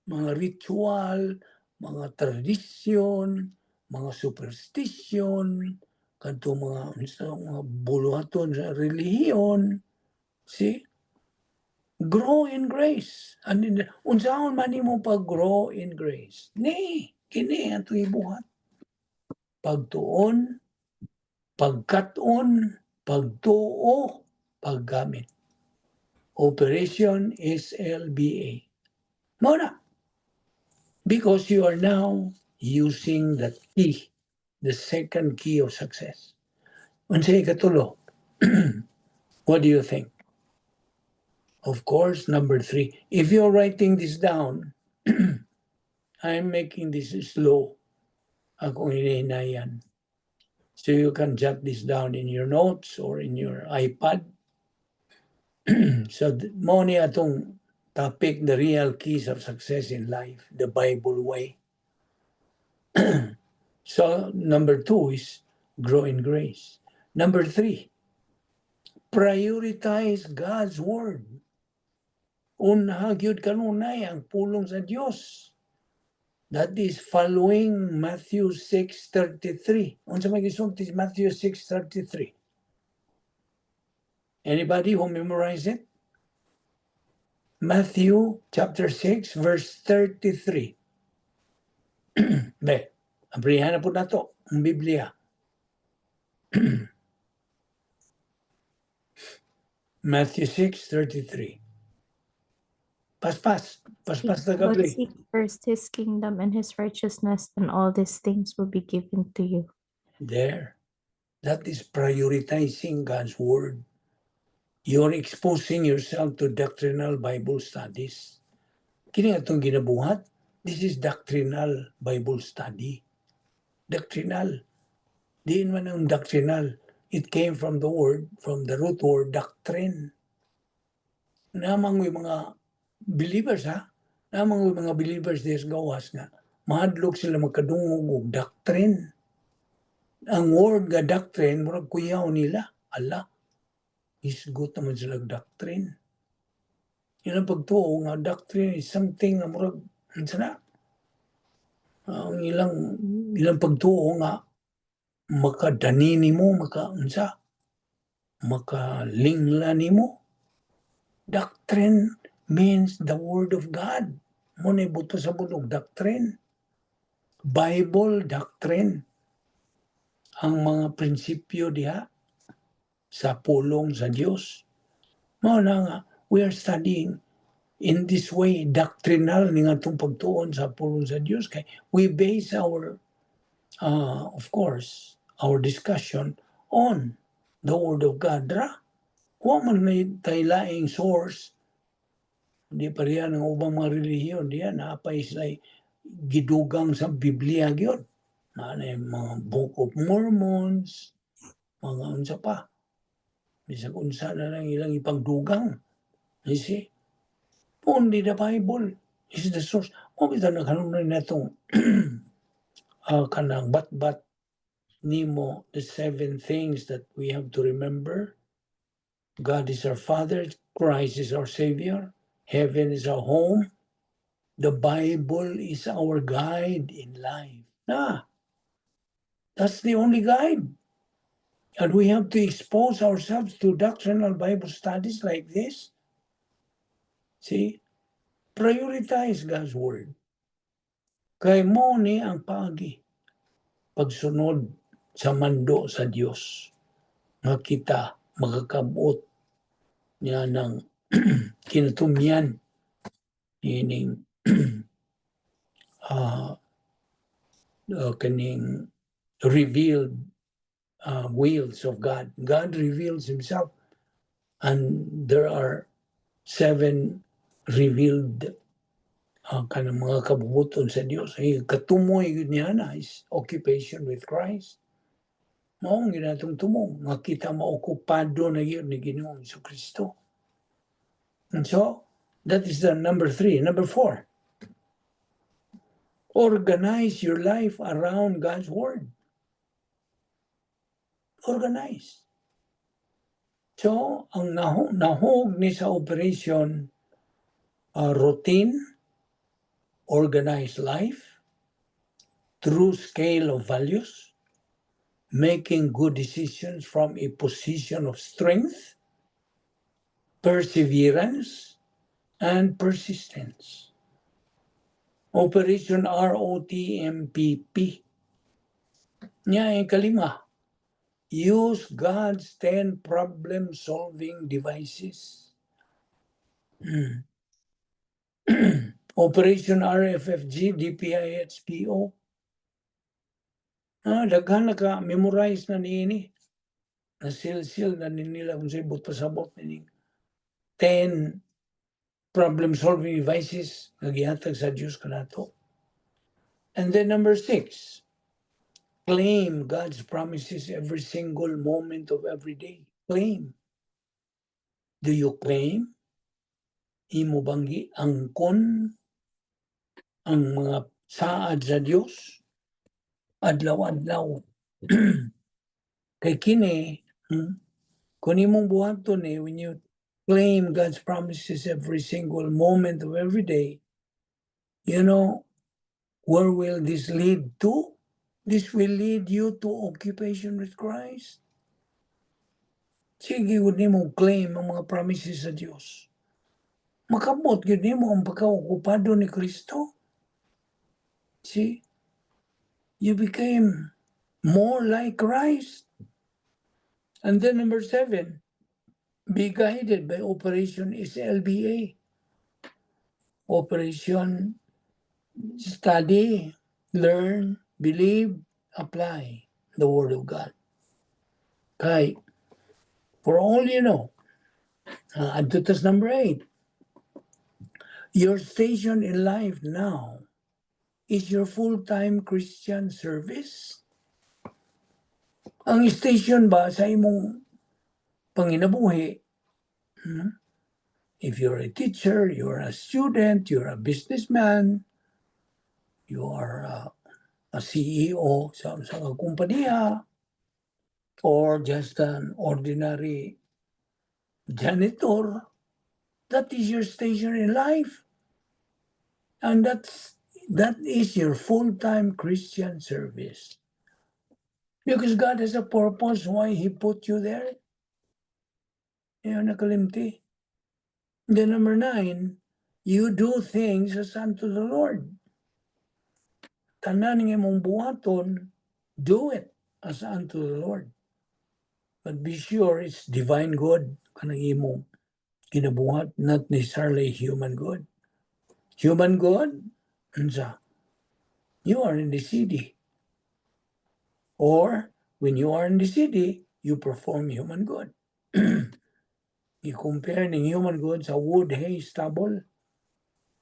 Mga ritual, mga tradisyon, mga superstition, kadtong mga unsa mga buluhaton sa relihiyon. See? Grow in grace. And in, unsaon man nimo pag-grow in grace? Ni, kini atong ibuhat. Pagtuon, pagkat-on, pagtuo, paggamit. Operation SLBA. Mao na. Because you are now using the key, the second key of success. Unsay ikatulo? What do you think? Of course, number three. If you're writing this down, I'm making this slow. Akong hinihinayan. So you can jot this down in your notes or in your iPad. So mao ni atong topic, the real keys of success in life, the Bible way. So number two is grow in grace. Number three, prioritize God's word. Unha gyud kanunay ang pulong sa Dios. That is following Matthew 6:33. Unsa may gisulti sa Matthew 6:33? Anybody who memorize it? Matthew chapter 6 verse 33. Be, abrihan na po nato ang Biblia. Matthew 6:33. Paspas, paspas na But gabli. Seek first his kingdom and his righteousness, and all these things will be given to you. There. That is prioritizing God's word. You're exposing yourself to doctrinal Bible studies. Kini atong ginabuhat, this is doctrinal Bible study. Doctrinal. Diin man ang doctrinal. It came from the word, from the root word, doctrine. Namang may mga believers ha, namang may mga believers des gawas nga, Mahadlok sila makadungog og doctrine. Ang word nga doctrine, murag kuyaw nila. Ala, hisgot naman sila og doctrine. Ilang pagtuo nga doctrine is something nga murag, unsa na? Ang ilang pagtuo nga makadani nimo, maka unsa, makalingla nimo. Doctrine means the word of God. Mao na buot pasabot og doctrine. Bible doctrine. Ang mga prinsipyo diha sa pulong sa Dios. Mao na nga we are studying in this way, doctrinal ni nga itong pagtuon sa pulong sa Dios, kay we base our of course, our discussion on the word of God ra. Wa man may tay laing source. Di pa riyan ang ubang mga relihiyon diyan, napay sila gidugang sa Biblia gyud. Naa na yung mga Book of Mormons, mga unsa pa. Bisag unsa na lang ilang ipangdugang. You see? Only the Bible is the source. Mao bitaw naghanunay natong kanang bat-bat nimo, the seven things that we have to remember. God is our Father, Christ is our Savior, heaven is our home, the Bible is our guide in life. Na, that's the only guide. And we have to expose ourselves to doctrinal Bible studies like this. See? Prioritize God's Word. Kay mao ni ang paagi pagsunod sa mando sa Dios nga kita makakabot niya ng kinatumyan ining kaning revealed wills of God. God reveals Himself, and there are seven revealed kanang mga kabubuton sa Dios. Ay, katumoy gyud niya na is occupation with Christ. Mao ang ginatong tumong nga kita maokupado na gyud ni Ginoong Kristo. And so, that is the number three. Number four, organize your life around God's Word. Organize. So, ang nahog ni sa operation routine, organized life, true scale of values, making good decisions from a position of strength, perseverance, and persistence. Operation ROTMPP. Nya ang kalima, use God's 10 problem-solving devices. Operation RFFG, DPIHPO. Ah, daghan na ka memorize na niini. Nasilsil na ni nila kung sa buot pasabot ni 10 problem-solving devices nga gihatag sa Dios kanato. And then number six, claim God's promises every single moment of every day. Claim. Do you claim? Imo bang giangkon ang mga saad sa Dios? Adlaw-adlaw. Kay kini, kung imong buhaton ni, when you claim God's promises every single moment of every day, you know, where will this lead to? This will lead you to occupation with Christ. Sige, gud nimo claim ang mga promises sa Dios. Makabot gyud nimo ang pagkaokupado ni Kristo. See? You became more like Christ. And then number seven, be guided by Operation SLBA. Operation Study, Learn, Believe, Apply the Word of God. Kay, for all you know, adto tas number eight, your station in life now is your full-time Christian service. Ang station ba sa imong panginabuhi, If you're a teacher, you're a student, you're a businessman, You are a CEO sa kumpanya or just an ordinary janitor. That is your station in life. And that is your full-time Christian service. Because God has a purpose why He put you there. Yan nakalimti. Then number 9, you do things as unto the Lord. Tanan nga imong buhaton, do it as unto the Lord. But be sure it's divine good kanang imong ginabuhat, not necessarily human good. Human good, unsa? You are in the city. Or when you are in the city, you perform human good. I-compare ning human good sa wood, hay, stubble.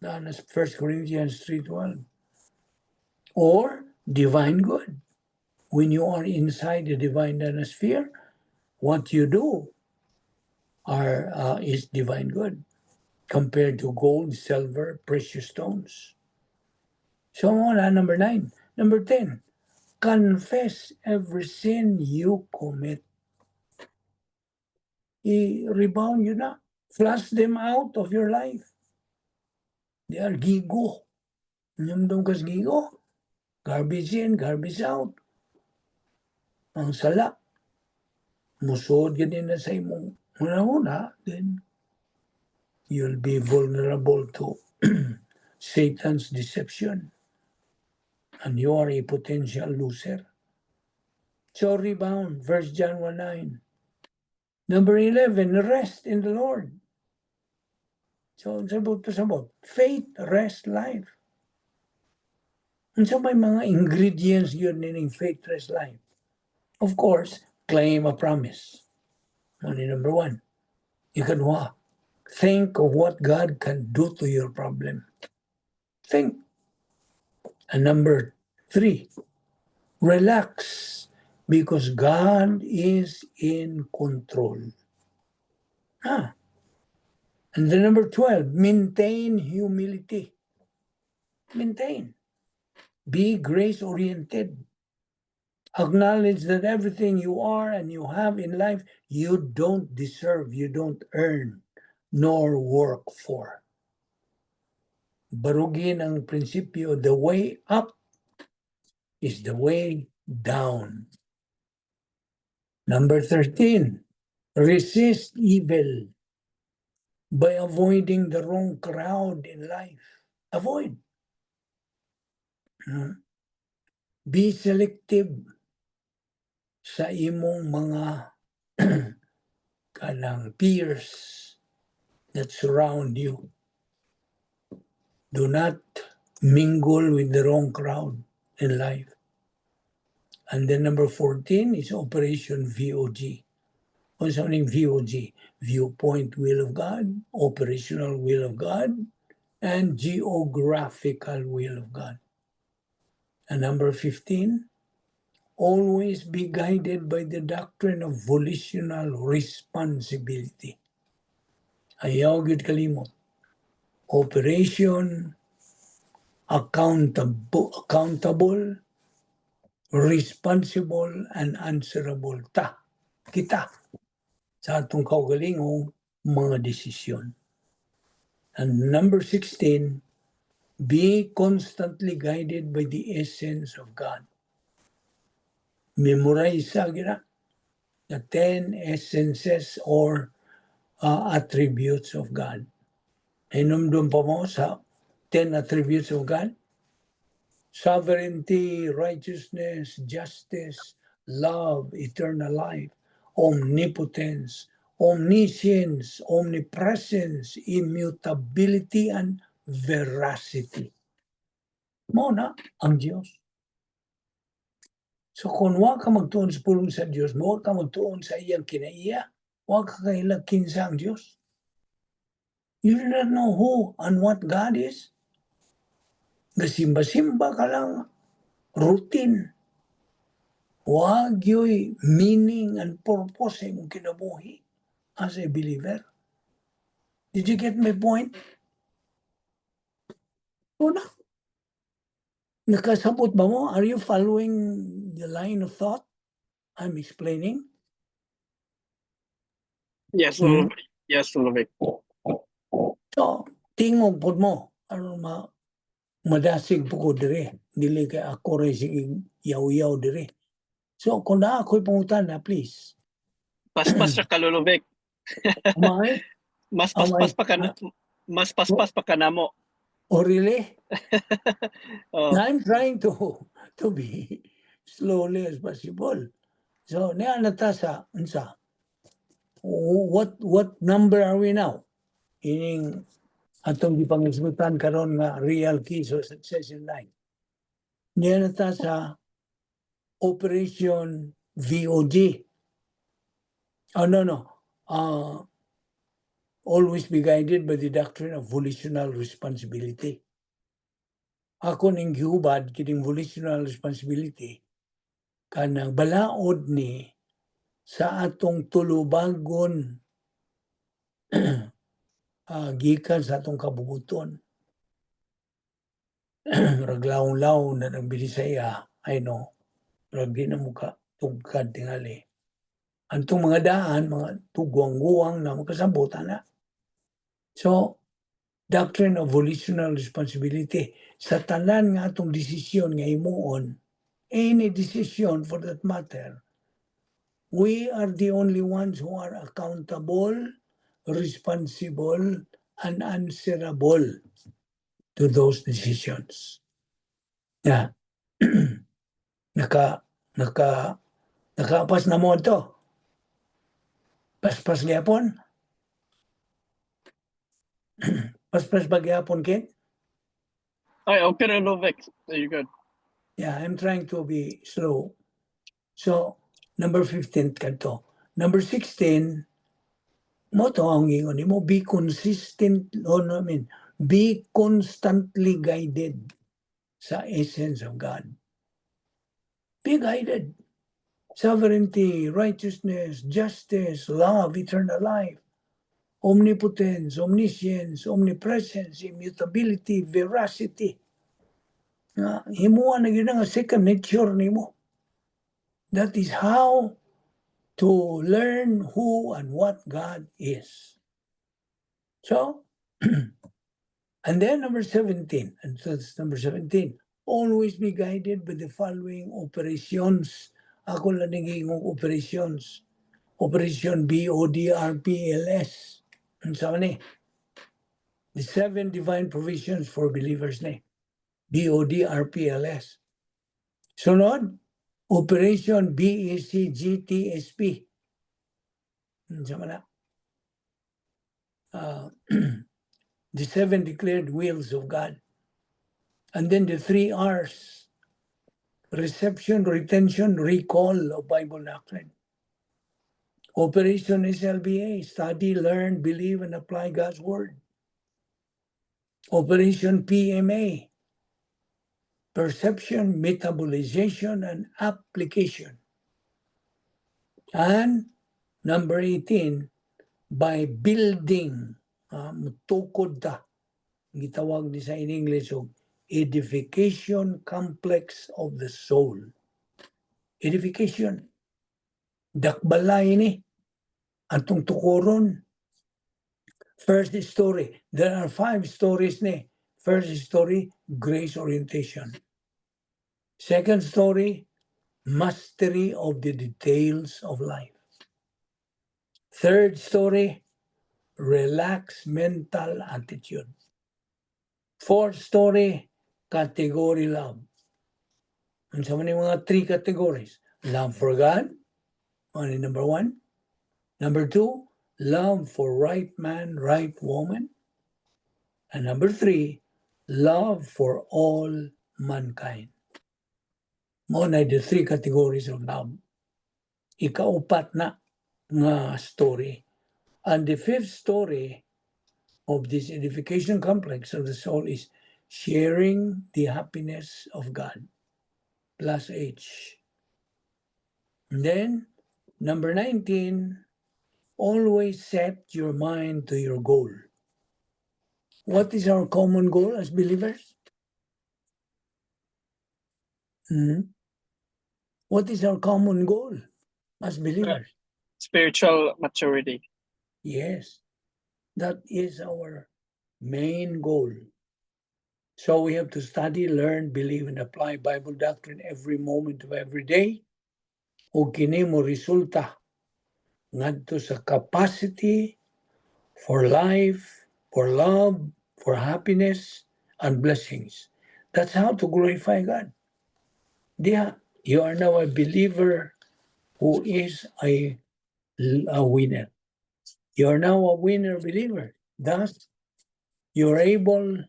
Na nasa 1 Corinthians 3:12. Or divine good. When you are inside the divine sphere, what you do are is divine good compared to gold, silver, precious stones. So na number 9. Number 10, confess every sin you commit. I-rebound yun na. Flush them out of your life. They are gigo. Nyamdong kas gigo. Garbage in, garbage out. Ang sala. Musod gani na sa imong una-una, then you'll be vulnerable to Satan's deception. And you are a potential loser. So rebound, 1 John 1:9. Number 11, rest in the Lord. So, sabot to sabot. Faith, rest, life. Unsa may mga ingredients yun nining faith, rest, life? Of course, claim a promise. Money number 1. Ikaduha, think of what God can do to your problem. Think. And number 3, relax because God is in control. Ah. And then number 12, maintain humility. Maintain. Be grace oriented. Acknowledge that everything you are and you have in life, you don't deserve, you don't earn, nor work for. Barugin ang prinsipyo, the way up is the way down. Number 13, resist evil by avoiding the wrong crowd in life. Avoid. Be selective sa imong mga kanang peers that surround you. Do not mingle with the wrong crowd in life. And then number 14 is Operation VOG. Unsa ning VOG? Viewpoint Will of God, Operational Will of God, and Geographical Will of God. And number 15, always be guided by the doctrine of volitional responsibility. Ayaw gyud kalimot. Operation, accountable, responsible, and answerable ta. Kita sa atong kaugalingong mga desisyon. And number 16, be constantly guided by the essence of God. Memorize sa gira the 10 essences or attributes of God. Hinumdum pa mo sa 10 attributes of God? Sovereignty, righteousness, justice, love, eternal life, omnipotence, omniscience, omnipresence, immutability, and veracity. Mao na ang Diyos. So kung wa ka magtuon sa pulong sa Diyos, wa ka magtuon sa iyang kinaiya, wa ka kaila kinsa ang Diyos. You do not know who and what God is. Gasimba-simba ka lang, routine. Wa gyoy meaning and purpose sa imong kinabuhi as a believer. Did you get my point? Una. Nakasabot ba mo? Are you following the line of thought I'm explaining? Yes, Hmm? Lolo. Yes, Lolo Vic. So, tingog pod mo aron ma madasig po ko dire. Dili kay ako rin sige yaw-yaw dire. So, kung naa ko'y pangutana, please. Paspas ra ka, Lolo Vic. Umay? Mas Oh my paspas pa ka na, mas paspas pa ka namo. Oh, really? Oh, I'm trying to be slowly as possible. So, niya na ta sa unsa? What number are we now? Ining atong gipangisgutan karon nga real keys of success in life. Niya na ta sa Operation VOD. Oh, no. Always be guided by the doctrine of volitional responsibility. Ako ning gihubad kining volitional responsibility kanang balaod ni sa atong tulubagon gikan sa atong kabubuton. Raglawon-lawon na ng Binisaya, I know, rag di na mo ka tugkad tingali. Antong mga daan, mga tugwang-guwang na magkasabutan na. So, doctrine of volitional responsibility, sa tanan nga atong desisyon nga himuon, any decision for that matter, we are the only ones who are accountable, responsible, and answerable to those decisions. Yeah. Nakaapas na mo ito. Paspas gyapon. Paspas ba gyapon, Ken? Ay, okay na, Lolo Vic. You're good. Yeah, I'm trying to be slow. So, number 15 kadto. Number 16, mao to ang ingon nimo, be consistent, oh, no, I mean, be constantly guided sa essence of God. Be guided. Sovereignty, righteousness, justice, love, eternal life, omnipotence, omniscience, omnipresence, immutability, veracity. Nga, himuan na gyud nga second nature nimo. That is how to learn who and what God is. So, and then number 17, and so that's number 17, always be guided by the following operations. Ako lang naging operations. Operation BODRPLS. Ano sa ni? The seven divine provisions for believers ni. BODRPLS. Sunod, Operation BECGTSP. Ano sa na? The seven declared wills of God. And then the three R's: reception, retention, recall of Bible doctrine. Operation SLBA, study, learn, believe, and apply God's word. Operation PMA, perception, metabolization, and application. And number 18, by building, mutukod ta, gitawag ni sa in English og edification complex of the soul. Edification. Dakbalay ni atong tukoron. First story. There are five stories ni. First story, grace orientation. Second story, mastery of the details of life. Third story, relaxed mental attitude. Fourth story, category love. Unsa man yung mga three categories? Love for God, only number one. Number two, love for right man, right woman. And number three, love for all mankind. Mao na the three categories of love. Ikaupat na nga story. And the fifth story of this edification complex of the soul is sharing the happiness of God, plus H. And then, number 19, always set your mind to your goal. What is our common goal as believers? Hmm? What is our common goal as believers? Spiritual maturity. Yes, that is our main goal. So we have to study, learn, believe, and apply Bible doctrine every moment of every day. O kini mo resulta ngadto sa capacity for life, for love, for happiness, and blessings. That's how to glorify God. Diha, you are now a believer who is a winner. You are now a winner believer. Thus, you are able,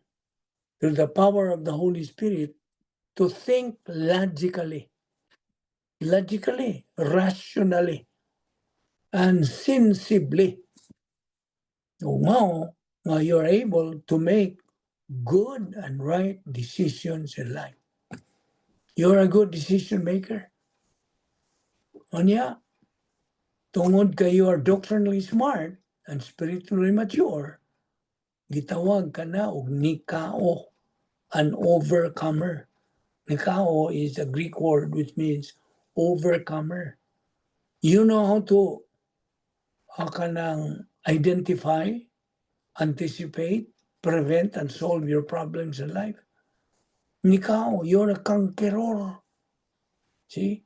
through the power of the Holy Spirit, to think logically, logically, rationally, and sensibly. O mao, nga you are able to make good and right decisions in life. You're a good decision maker. Unya, tungod kay you are doctrinally smart and spiritually mature, gitawag ka na og nikao, an overcomer. Nikao is a Greek word which means overcomer. You know how to kanang identify, anticipate, prevent, and solve your problems in life. Nikao, you're a conqueror. See?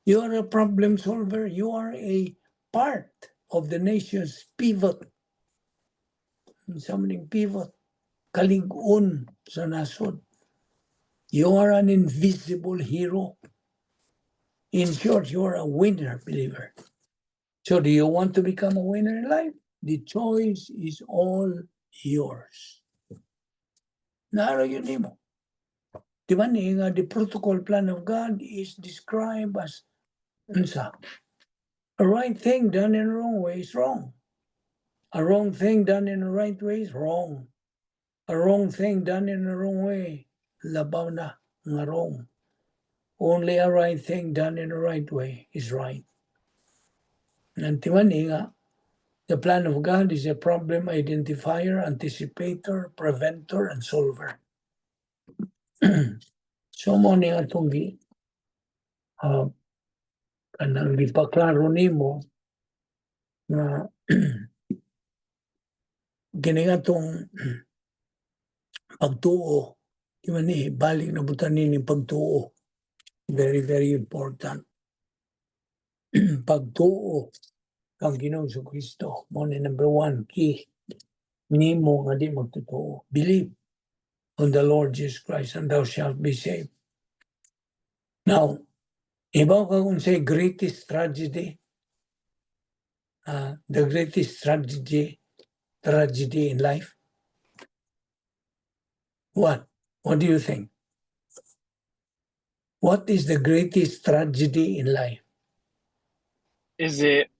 You're a problem solver. You are a part of the nation's pivot. Unsa man pivot? Kalig-on sa nasod. You are an invisible hero. In short, you are a winner, believer. So do you want to become a winner in life? The choice is all yours. Naa ra gyud nimo. Di ba ni nga the protocol plan of God is described as unsa? A right thing done in the wrong way is wrong. A wrong thing done in the right way is wrong. A wrong thing done in the wrong way, labaw na nga wrong. Only a right thing done in the right way is right. Nantiman nga, the plan of God is a problem identifier, anticipator, preventer, and solver. So mao ni atong gi kanang gipaklaro nimo nga kini nga atong pagtuo, di ba ni balik na butan ni pagtuo, very, very important. Pagtuo kang Ginoong Kristo mao ni number one key nimo nga di magtotoo. Believe on the Lord Jesus Christ and thou shalt be saved. Now, ibaw ka kung say greatest tragedy, the greatest tragedy in life. What? What do you think? What is the greatest tragedy in life? Is it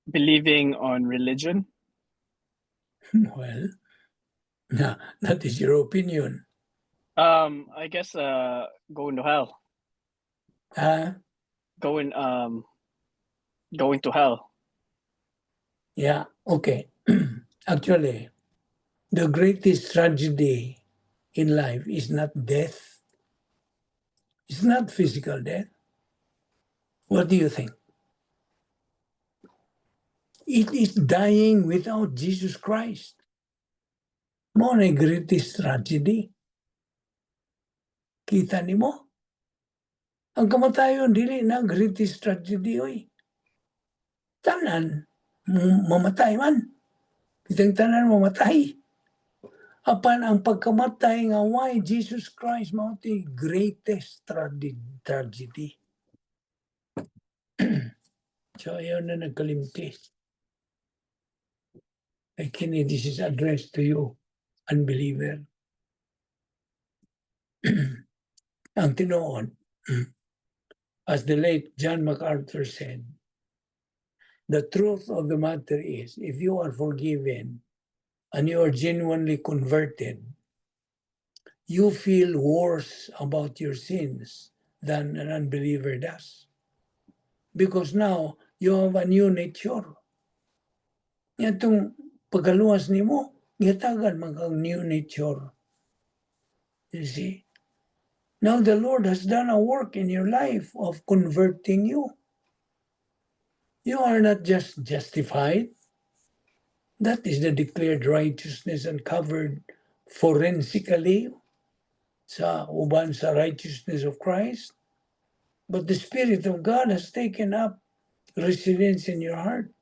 believing on religion? Well, yeah, that is your opinion. I guess going to hell. Going to hell. Yeah, okay. Actually, the greatest tragedy in life is not death. It's not physical death. What do you think? It is dying without Jesus Christ. Mao na greatest tragedy. Kita nimo? Ang kamatayon dili na greatest tragedy, oy. Tanan mamatay man. Kitang tanan mamatay. Apan ang pagkamatay nga way Jesus Christ mao ti greatest tragedy. So ayaw na nagkalimti. Ay kini, this is addressed to you, unbeliever. Ang tinuod, as the late John MacArthur said, the truth of the matter is, if you are forgiven and you are genuinely converted, you feel worse about your sins than an unbeliever does. Because now you have a new nature. Itong pagkaluwas nimo, gihatagan man kang new nature. You see? Now the Lord has done a work in your life of converting you. You are not just justified. That is the declared righteousness and covered forensically sa uban sa righteousness of Christ. But the Spirit of God has taken up residence in your heart.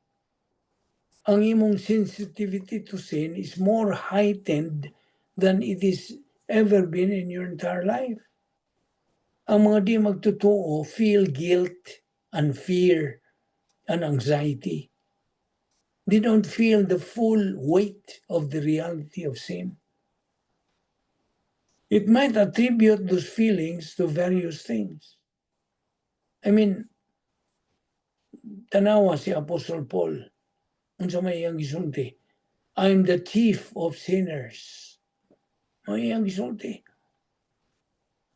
Ang imong sensitivity to sin is more heightened than it is ever been in your entire life. Ang mga di magtotoo feel guilt and fear and anxiety. They don't feel the full weight of the reality of sin. It might attribute those feelings to various things. I mean, tanawa si Apostle Paul. Unsa may iyang gisulti? "I'm the chief of sinners." Mao iyang gisulti.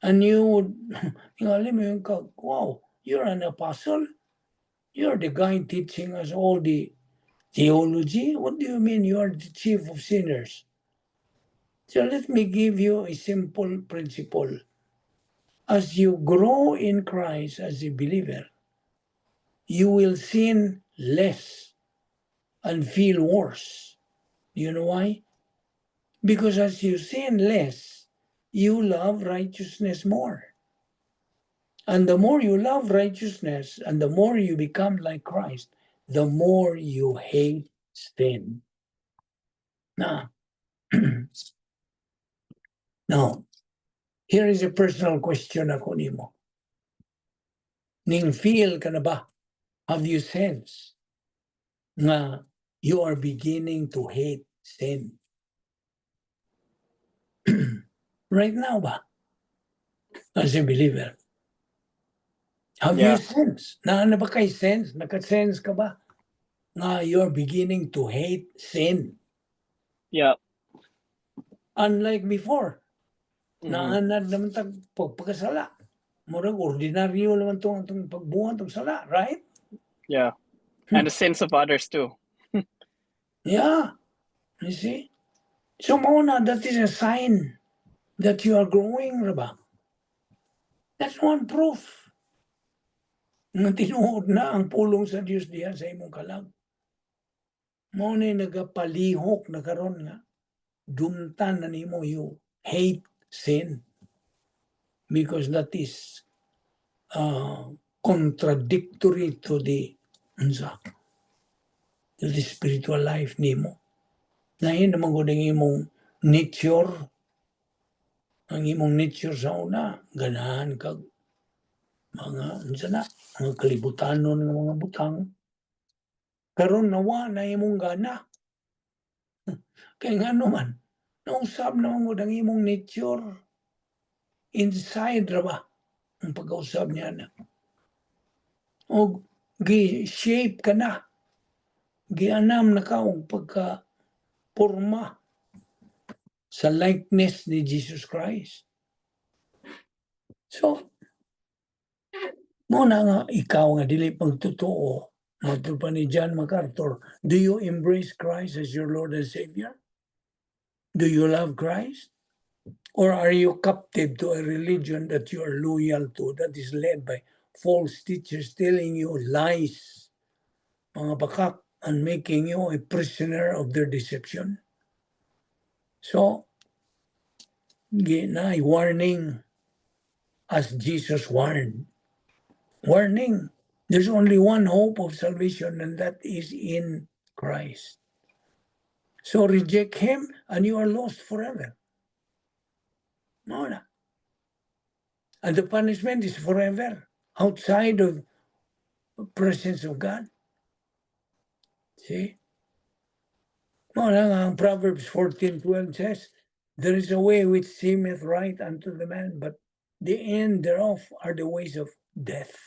And you would, tingali mo yung ka, "Wow, you're an apostle? You're the guy teaching us all the theology? What do you mean you are the chief of sinners?" So let me give you a simple principle. As you grow in Christ as a believer, you will sin less and feel worse. Do you know why? Because as you sin less, you love righteousness more. And the more you love righteousness and the more you become like Christ, the more you hate sin. Now, here is a personal question ako nimo. Ning feel ka na ba? Have you sense nga you are beginning to hate sin? Right now ba? As a believer. Have you Yeah. sense? Naa na ba kay sense? Naka-sense ka ba nga you're beginning to hate sin? Yeah. Unlike before. Naanad naman tag pagpakasala. Murag ordinaryo naman tong atong pagbuhat og sala, right? Yeah. And the sins of others too. Yeah. You see? So mao na, that is a sign that you are growing, ba? That's one proof nga tinuod na ang pulong sa Dios diha sa imong kalag. Mao na nagapalihok na karon nga dumtan na nimo, you hate sin because that is contradictory to the unsa, to the spiritual life nimo. Lain naman gud ang imong nature. Ang imong nature sa una, ganahan kag mga unsa na, mga kalibutanon nga mga butang. Karon nawa na imong gana. Kay ngano man, nausab naman gud ang imong nature. Inside ra ba ang pagkausab niya na. O gi-shape ka na. Gianam na ka og pagka porma sa likeness ni Jesus Christ. So, mao na nga ikaw nga dili magtotoo, matod pa ni John MacArthur, do you embrace Christ as your Lord and Savior? Do you love Christ? Or are you captive to a religion that you are loyal to, that is led by false teachers telling you lies, mga bakak, and making you a prisoner of their deception? So, na warning as Jesus warned. Warning. There's only one hope of salvation, and that is in Christ. So reject him and you are lost forever. Mao na. And the punishment is forever outside of the presence of God. See? Mao na nga ang Proverbs 14:12 says, "There is a way which seemeth right unto the man, but the end thereof are the ways of death."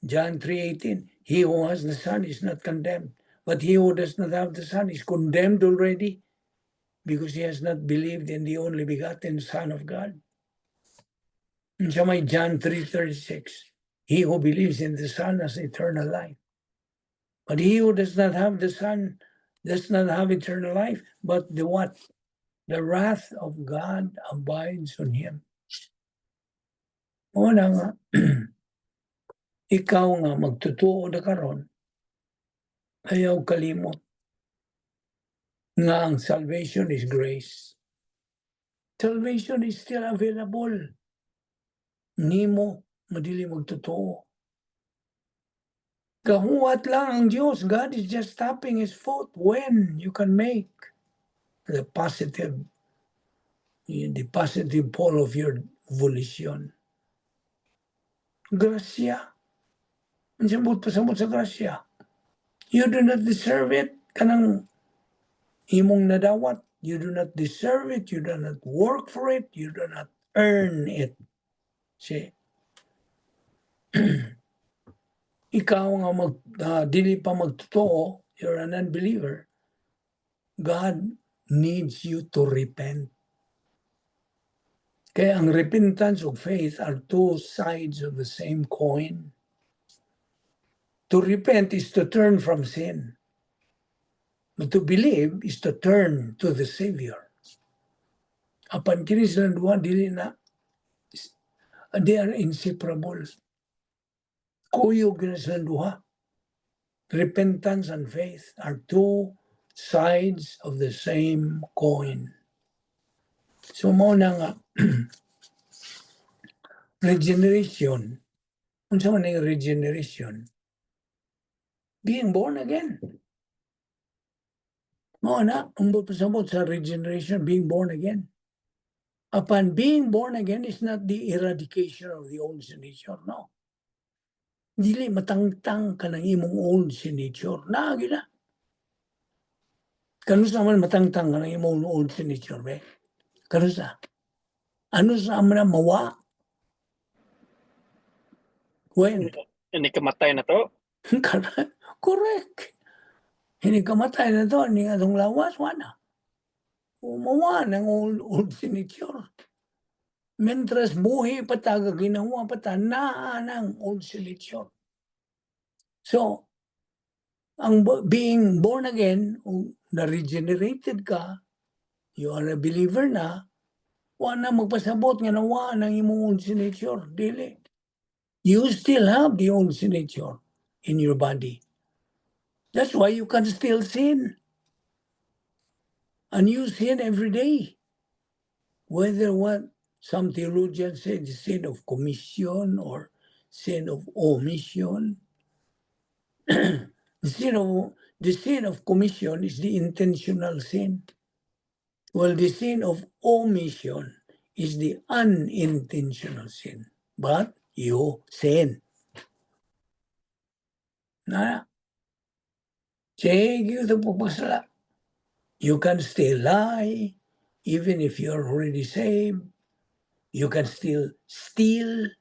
John 3:18, "He who has the Son is not condemned, but he who does not have the Son is condemned already, because he has not believed in the only begotten Son of God." And sa may John 3:36, "He who believes in the Son has eternal life. But he who does not have the Son does not have eternal life, but the what? The wrath of God abides on him." Mao na nga, ikaw nga magtutuo na karon, ayaw kalimot nga ang salvation is grace. Salvation is still available nimo nga dili magtotoo. Gahuwat lang ang Diyos. God is just tapping His foot when you can make the positive pole of your volition. Grasya. Ang samot pasabot sa grasya. You do not deserve it. Kanang imong nadawat. You do not deserve it. You do not work for it. You do not earn it. See? Ikaw nga dili pa magtotoo, you're an unbeliever. God needs you to repent. Kaya ang repentance ug faith are two sides of the same coin. To repent is to turn from sin. But to believe is to turn to the Savior. Apan kini silang duha, dili na, they are inseparable. Kuyog na silang duha. Repentance and faith are two sides of the same coin. So mao na nga regeneration. Unsa man ang regeneration? Being born again. Mao na, ang pasabot sa regeneration, being born again. Upon being born again is not the eradication of the old sin nature, no. Dili matangtang ka ng imong old sin nature. Naa gyud na. Kanusa man matangtang ka ng imong old sin nature, be? Kanusa? Ano sa man na mawa? When? Inig kamatay nato. Correct. Inig kamatay nato, ni atong lawas, wala. Mawa ng old sin nature. Mientras buhi pa ta, ginawa pa ta, naa ng old sin nature. So, ang being born again, o na-regenerated ka, you are a believer na, wa na magpasabot nga nawa ng imong old sin nature. Dili. You still have the old sin nature in your body. That's why you can still sin. And you sin every day. Whether what some theologians say, the sin of commission or sin of omission. The sin of commission is the intentional sin. Well, the sin of omission is the unintentional sin. But you sin. Na, sige ito po pasala. You can still lie, even if you're already saved. You can still steal,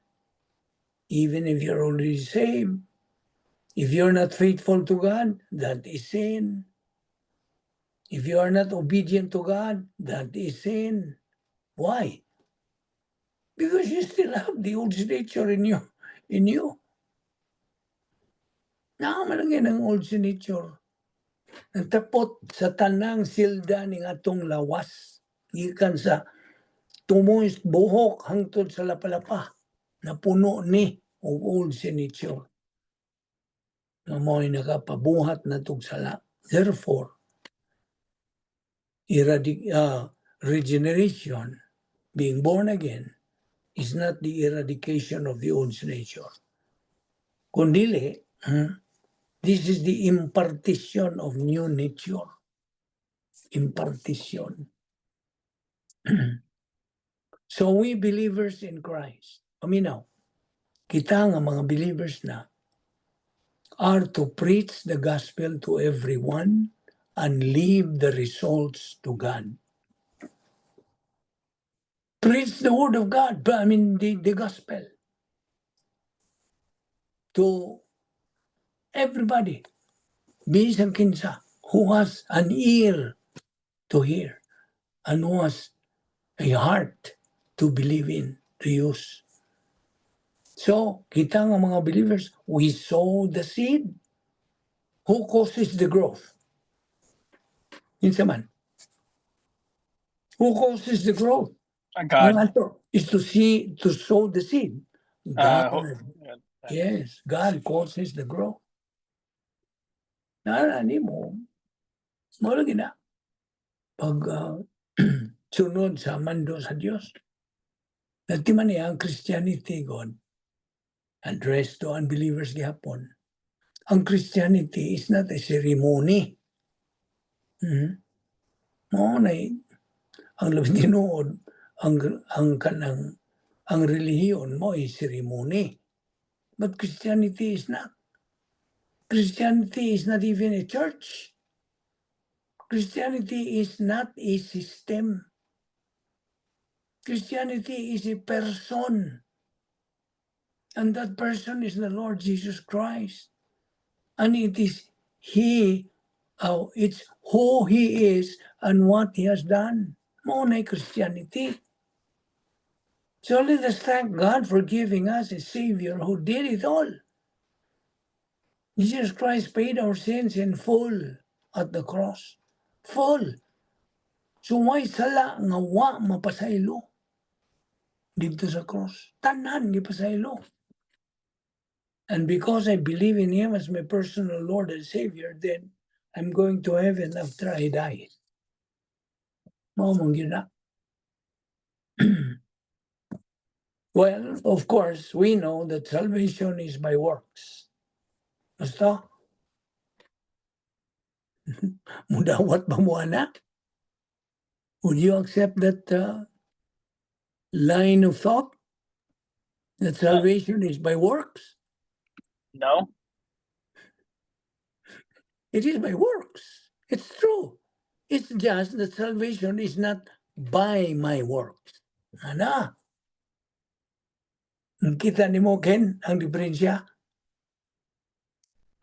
even if you're already saved. If you're not faithful to God, that is sin. If you are not obedient to God, that is sin. Why? Because you still have the old nature in you. In you. Naa man lang ang old nature. Nagtapot sa tanang silda ning atong lawas. Gikan sa tumoy buhok hangtod sa lapalapa. Napuno ni og old sin nature. Nga mao'y nakapabuhat natog sala. Therefore, regeneration, being born again, is not the eradication of the old nature. Kundili, this is the impartition of new nature. Impartition. So we believers in Christ, paminaw, kita nga mga believers na, are to preach the gospel to everyone and leave the results to God. Preach the word of God, but I mean the gospel to everybody. Bisan kinsa who has an ear to hear and who has a heart to believe in, to use. So, kita nga mga believers, we sow the seed. Who causes the growth? Kinsa man. Who causes the growth? God. Ang ato is to sow the seed. God, yes, God causes the growth. Nara nimo, mao lagi na. Pag sunod sa mando sa Dios. Nagtiman niya ang Christianity God addressed to unbelievers gihapon. Ang Christianity is not a ceremony. Mao na ang labing tinuod ang kanang ang relihiyon mo is ceremony. But Christianity is not. Christianity is not even a church. Christianity is not a system. Christianity is a person. And that person is the Lord Jesus Christ. And it is He, oh, it's who He is and what He has done. Mao na Christianity. So let us thank God for giving us a Savior who did it all. Jesus Christ paid our sins in full at the cross. Full. So why sala nga wa mapasaylo didto sa cross? Tanan gipasaylo. And because I believe in Him as my personal Lord and Savior, then I'm going to heaven after I die. Mao man gyud na. Well, of course, we know that salvation is by works. Basta? Mudawat ba mo, anak? Would you accept that line of thought? That salvation is by works? No. It is by works. It's true. It's just that salvation is not by my works. Ana. Kita nimo, Ken, ang diferensya?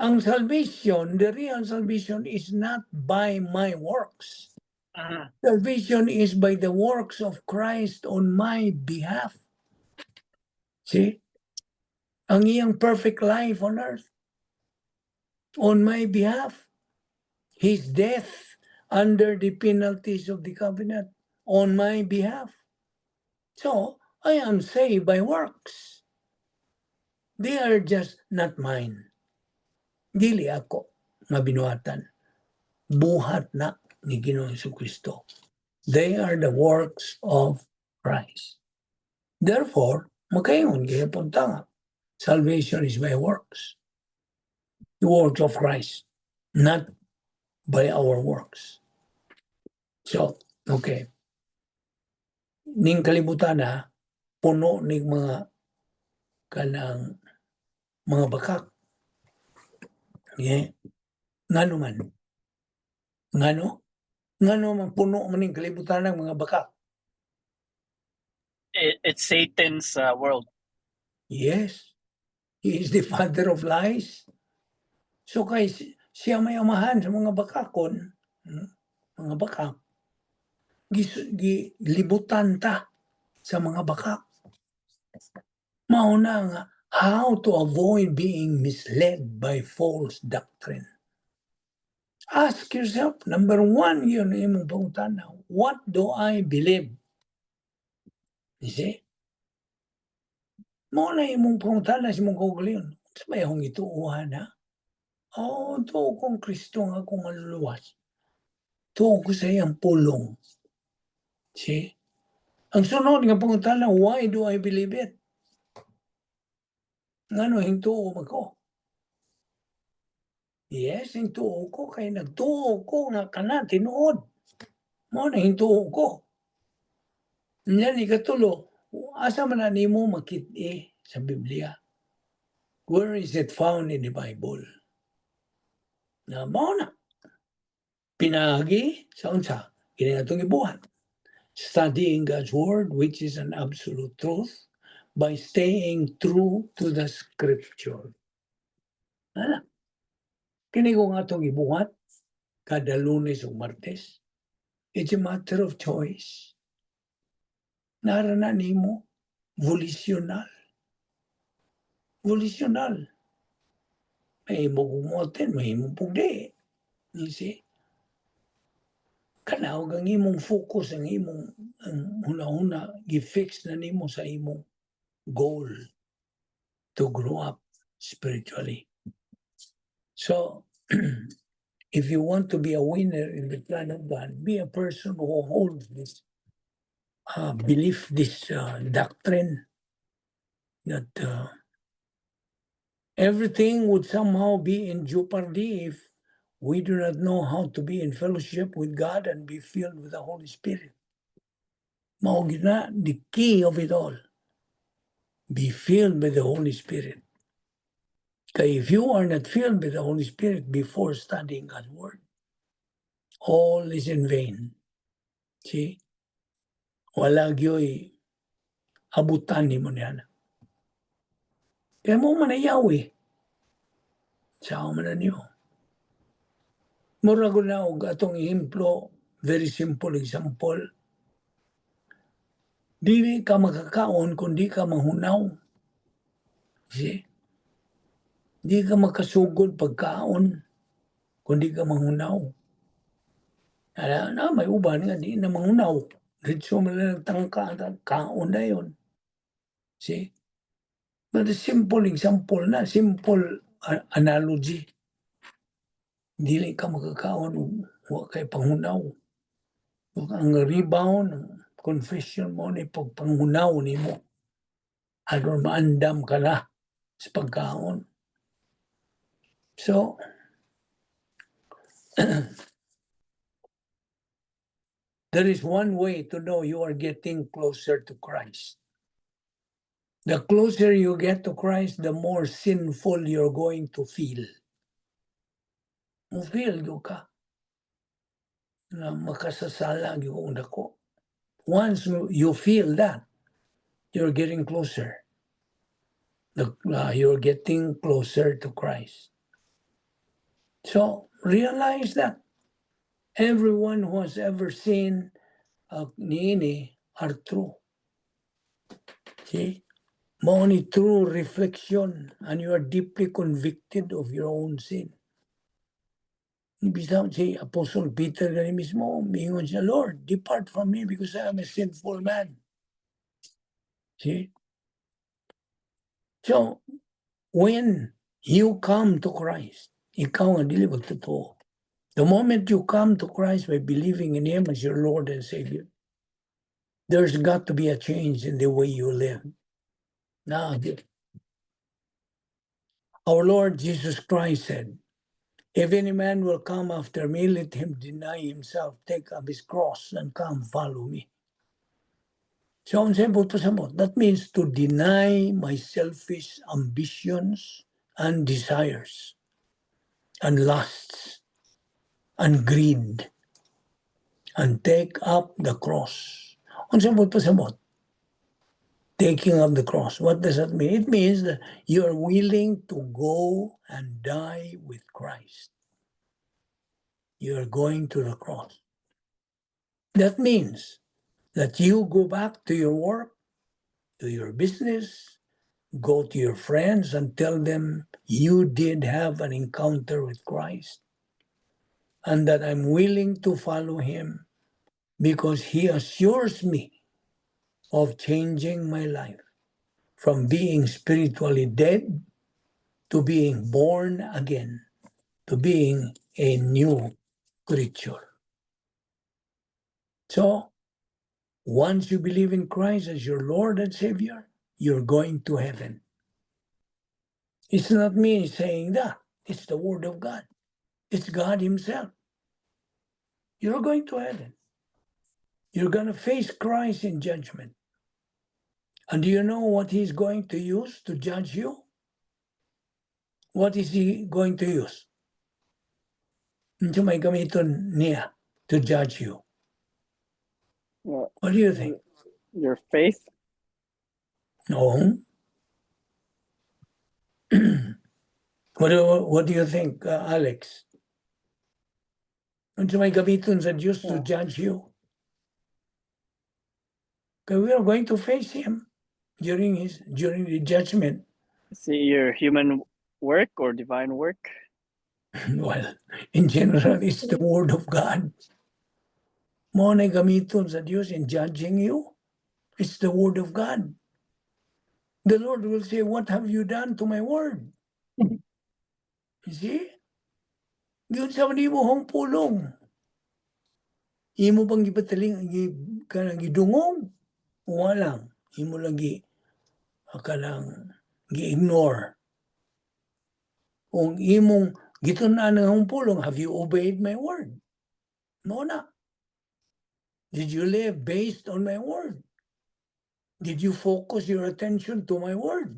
Ang salvation, the real salvation is not by my works. Salvation is by the works of Christ on my behalf. See? Ang iyang perfect life on earth. On my behalf. His death under the penalties of the covenant on my behalf. So, I am saved by works. They are just not mine. Dili ako nga binuhatan. Buhat na ni Ginoong Kristo. They are the works of Christ. Therefore, makaingon gihapon ta nga, salvation is by works. The works of Christ, not by our works. So, okay. Ning kalibutan na, puno ning mga kanang mga bakak. Yeah. Ngano man? Ngano? Ngano man puno man ning kalibutan ng mga bakak? It's Satan's world. Yes. He is the father of lies. So kay siya may amahan sa mga bakakon, mga bakak, gilibutan ta sa mga bakak. Mao na nga how to avoid being misled by false doctrine. Ask yourself, number one, yun ang imong pangutana, what do I believe? You see? Mao na imong pangutana sa imong kaugalingon. Unsa may akong gituohan ha? Oh, tuo kong Kristo nga akong manluluwas. Tuo ko sa iyang pulong. See? Ang sunod nga pangutana, why do I believe it? Ngano hingtuo man ko? Yes, hingtuo ko kay nagtuo ko nga kana tinuod. Mao na hingtuo ko. Nya ni katulo, asa man na nimo makit-i sa Biblia? Where is it found in the Bible? Na mao na. Pinaagi sa unsa? Kini atong gibuhat. Studying God's word, which is an absolute truth, by staying true to the scripture. Ana. Kini kung atong gibuhat kada Lunes o Martes, it's a matter of choice. Nara na nimo volitional. Volitional. May mo gumutin, may mo pugdi. You see? Kanaw ang imong focus, ang imong ang huna-huna, gi-fix na nimo sa imong goal. To grow up spiritually. So, if you want to be a winner in the plan of God, be a person who holds this belief, this doctrine that everything would somehow be in jeopardy if we do not know how to be in fellowship with God and be filled with the Holy Spirit. Mao gyud na, the key of it all. Be filled by the Holy Spirit. Kay if you are not filled by the Holy Spirit before studying God's Word, all is in vain. See? Wala gyoy abutan nimo niyan. Kaya mao man ay Yahweh. Sao man na niyo. Mura ko na og atong ehemplo, very simple example. Dili ka makakaon kung di ka mahunaw. See? Di ka makasugod pagkaon kung di ka mahunaw. Ala na, may uban nga di na mahunaw. Diretso man lang tangka, kaon na yun. See? But a simple example na, simple analogy. Dili ka makakaon ug wa kay panghunaw. Ang rebound, ang confession mo ni pagpanghunaw nimo. Aron maandam ka na sa pagkaon. So, there is one way to know you are getting closer to Christ. The closer you get to Christ, the more sinful you're going to feel. Mo feel gyud ka na makasasala gyud kong dako. Once you feel that, you're getting closer. You're getting closer to Christ. So realize that everyone who has ever seen niini are true. See? Mao ni true reflection and you are deeply convicted of your own sin. Bisan si Apostle Peter gani mismo, miingon siya, "Lord, depart from me because I am a sinful man." See? So, when you come to Christ, ikaw nga dili magtotoo. The moment you come to Christ by believing in Him as your Lord and Savior, there's got to be a change in the way you live. Now, our Lord Jesus Christ said, "If any man will come after me, let him deny himself, take up his cross, and come follow me." So, ang simple pasabot, that means to deny my selfish ambitions and desires and lusts and greed and take up the cross. Ang simple pasabot, taking up the cross. What does that mean? It means that you are willing to go and die with Christ. You are going to the cross. That means that you go back to your work, to your business, go to your friends and tell them you did have an encounter with Christ and that I'm willing to follow him because he assures me of changing my life from being spiritually dead to being born again, to being a new creature. So, once you believe in Christ as your Lord and Savior, you're going to heaven. It's not me saying that, it's the Word of God. It's God Himself. You're going to heaven. You're going to face Christ in judgment. And do you know what He's going to use to judge you? What is He going to use? Unsa may gamiton niya to judge you? What do you think? Your faith. No. What do you think, Alex? Unsa may gamiton sa Diyos to judge you? Because we are going to face Him during the judgment. See your human work or divine work. Well, in general, it's the Word of God. Mao na gamiton sa Diyos in judging you. It's the Word of God. The Lord will say, "What have you done to my word?" You see? Giunsa man nimo akong pulong? Imo bang gipataling gi kanang gidungog? Wa lang. Imo lang gi kanang gi-ignore. Kung imong gitun-an ang akong pulong, have you obeyed my word? Mao na. Did you live based on my word? Did you focus your attention to my word?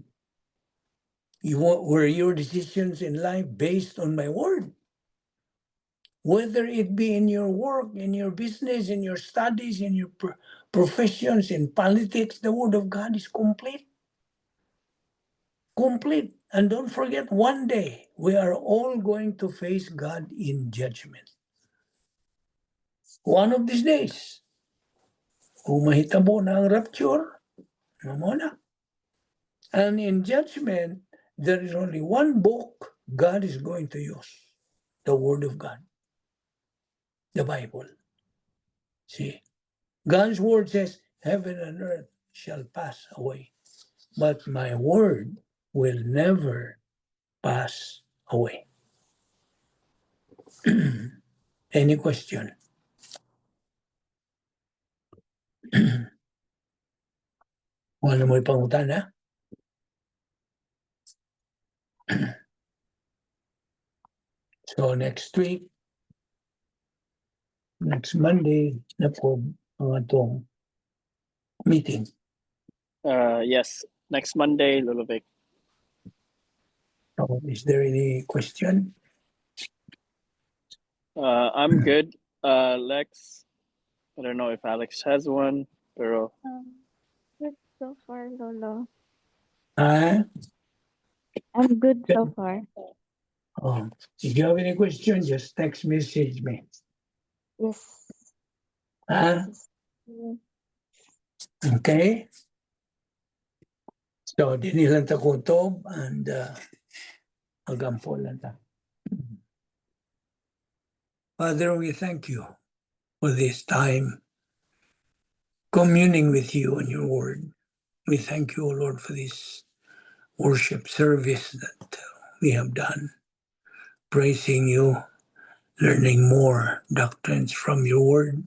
Were your decisions in life based on my word? Whether it be in your work, in your business, in your studies, in your professions, in politics, the word of God is complete. Complete. And don't forget, one day we are all going to face God in judgment. One of these days, kung mahitabo na ang rapture, mao na. And in judgment, there is only one book God is going to use: the Word of God, the Bible. See, God's Word says, "Heaven and earth shall pass away, but my word will never pass away." Any question? Wala mo'y pangutana? So next week, next Monday na po ang atong meeting. Yes, next Monday, Lolo Vic. So is there any question? I'm good. Lex, I don't know if Alex has one, pero Good so far, Lolo. Ah, I'm good so far. Oh, if you have any question, just text message me. Yes. Ah, Yes. Okay. So, dinhi lang ta kutob and magampo lang ta. Father, we thank you for this time communing with you and your word. We thank you, O Lord, for this worship service that we have done, praising you, learning more doctrines from your word.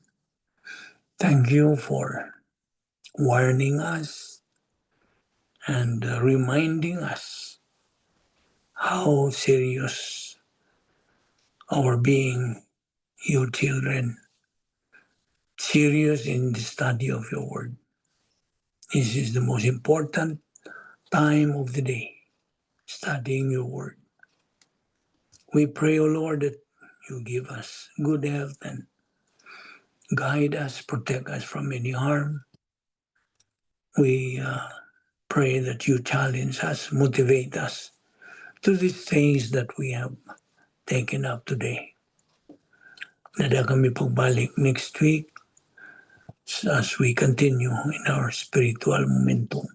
Thank you for warning us and reminding us how serious our being your children, serious in the study of your word. This is the most important time of the day, studying your word. We pray, O Lord, that you give us good health and guide us, protect us from any harm. We pray that you challenge us, motivate us to these things that we have taken up today. Naa na kami pagbalik next week as we continue in our spiritual momentum.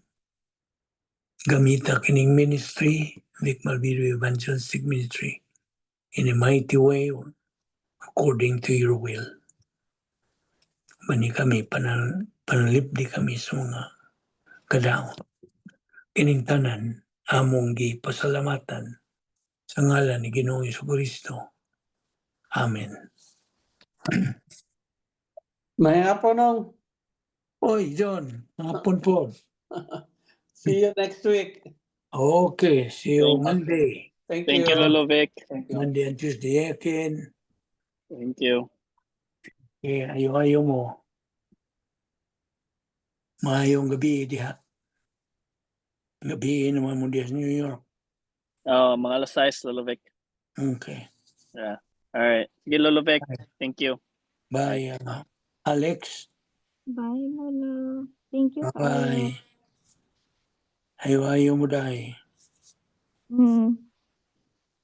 Gamita kining ministry, Vic Malvido Evangelistic Ministry, in a mighty way according to your will. Bani kami, panalipdi kami sa mga kadaot. Kining tanan, among gipasalamatan sa ngalan ni Ginoong Kristo. Amen. Maayong hapon, Nong. Oy, John, hapon po. See you next week. Okay, see you Thank you. Monday. Thank Thank you, you. Lolo Vic. Thank you. Monday and Tuesday, Ekin. Thank you. Eh, ayo-ayo mo. Maayong gabi diha. Gabi naman mo diha sa New York. Oh, mga alas 6, Lolo Vic. Okay. Yeah. All right. Sige, Lolo Vic. Thank you. Bye, Alex. Bye, Lolo. Thank you, kaayo. Bye. Ayo-ayo mo dahi.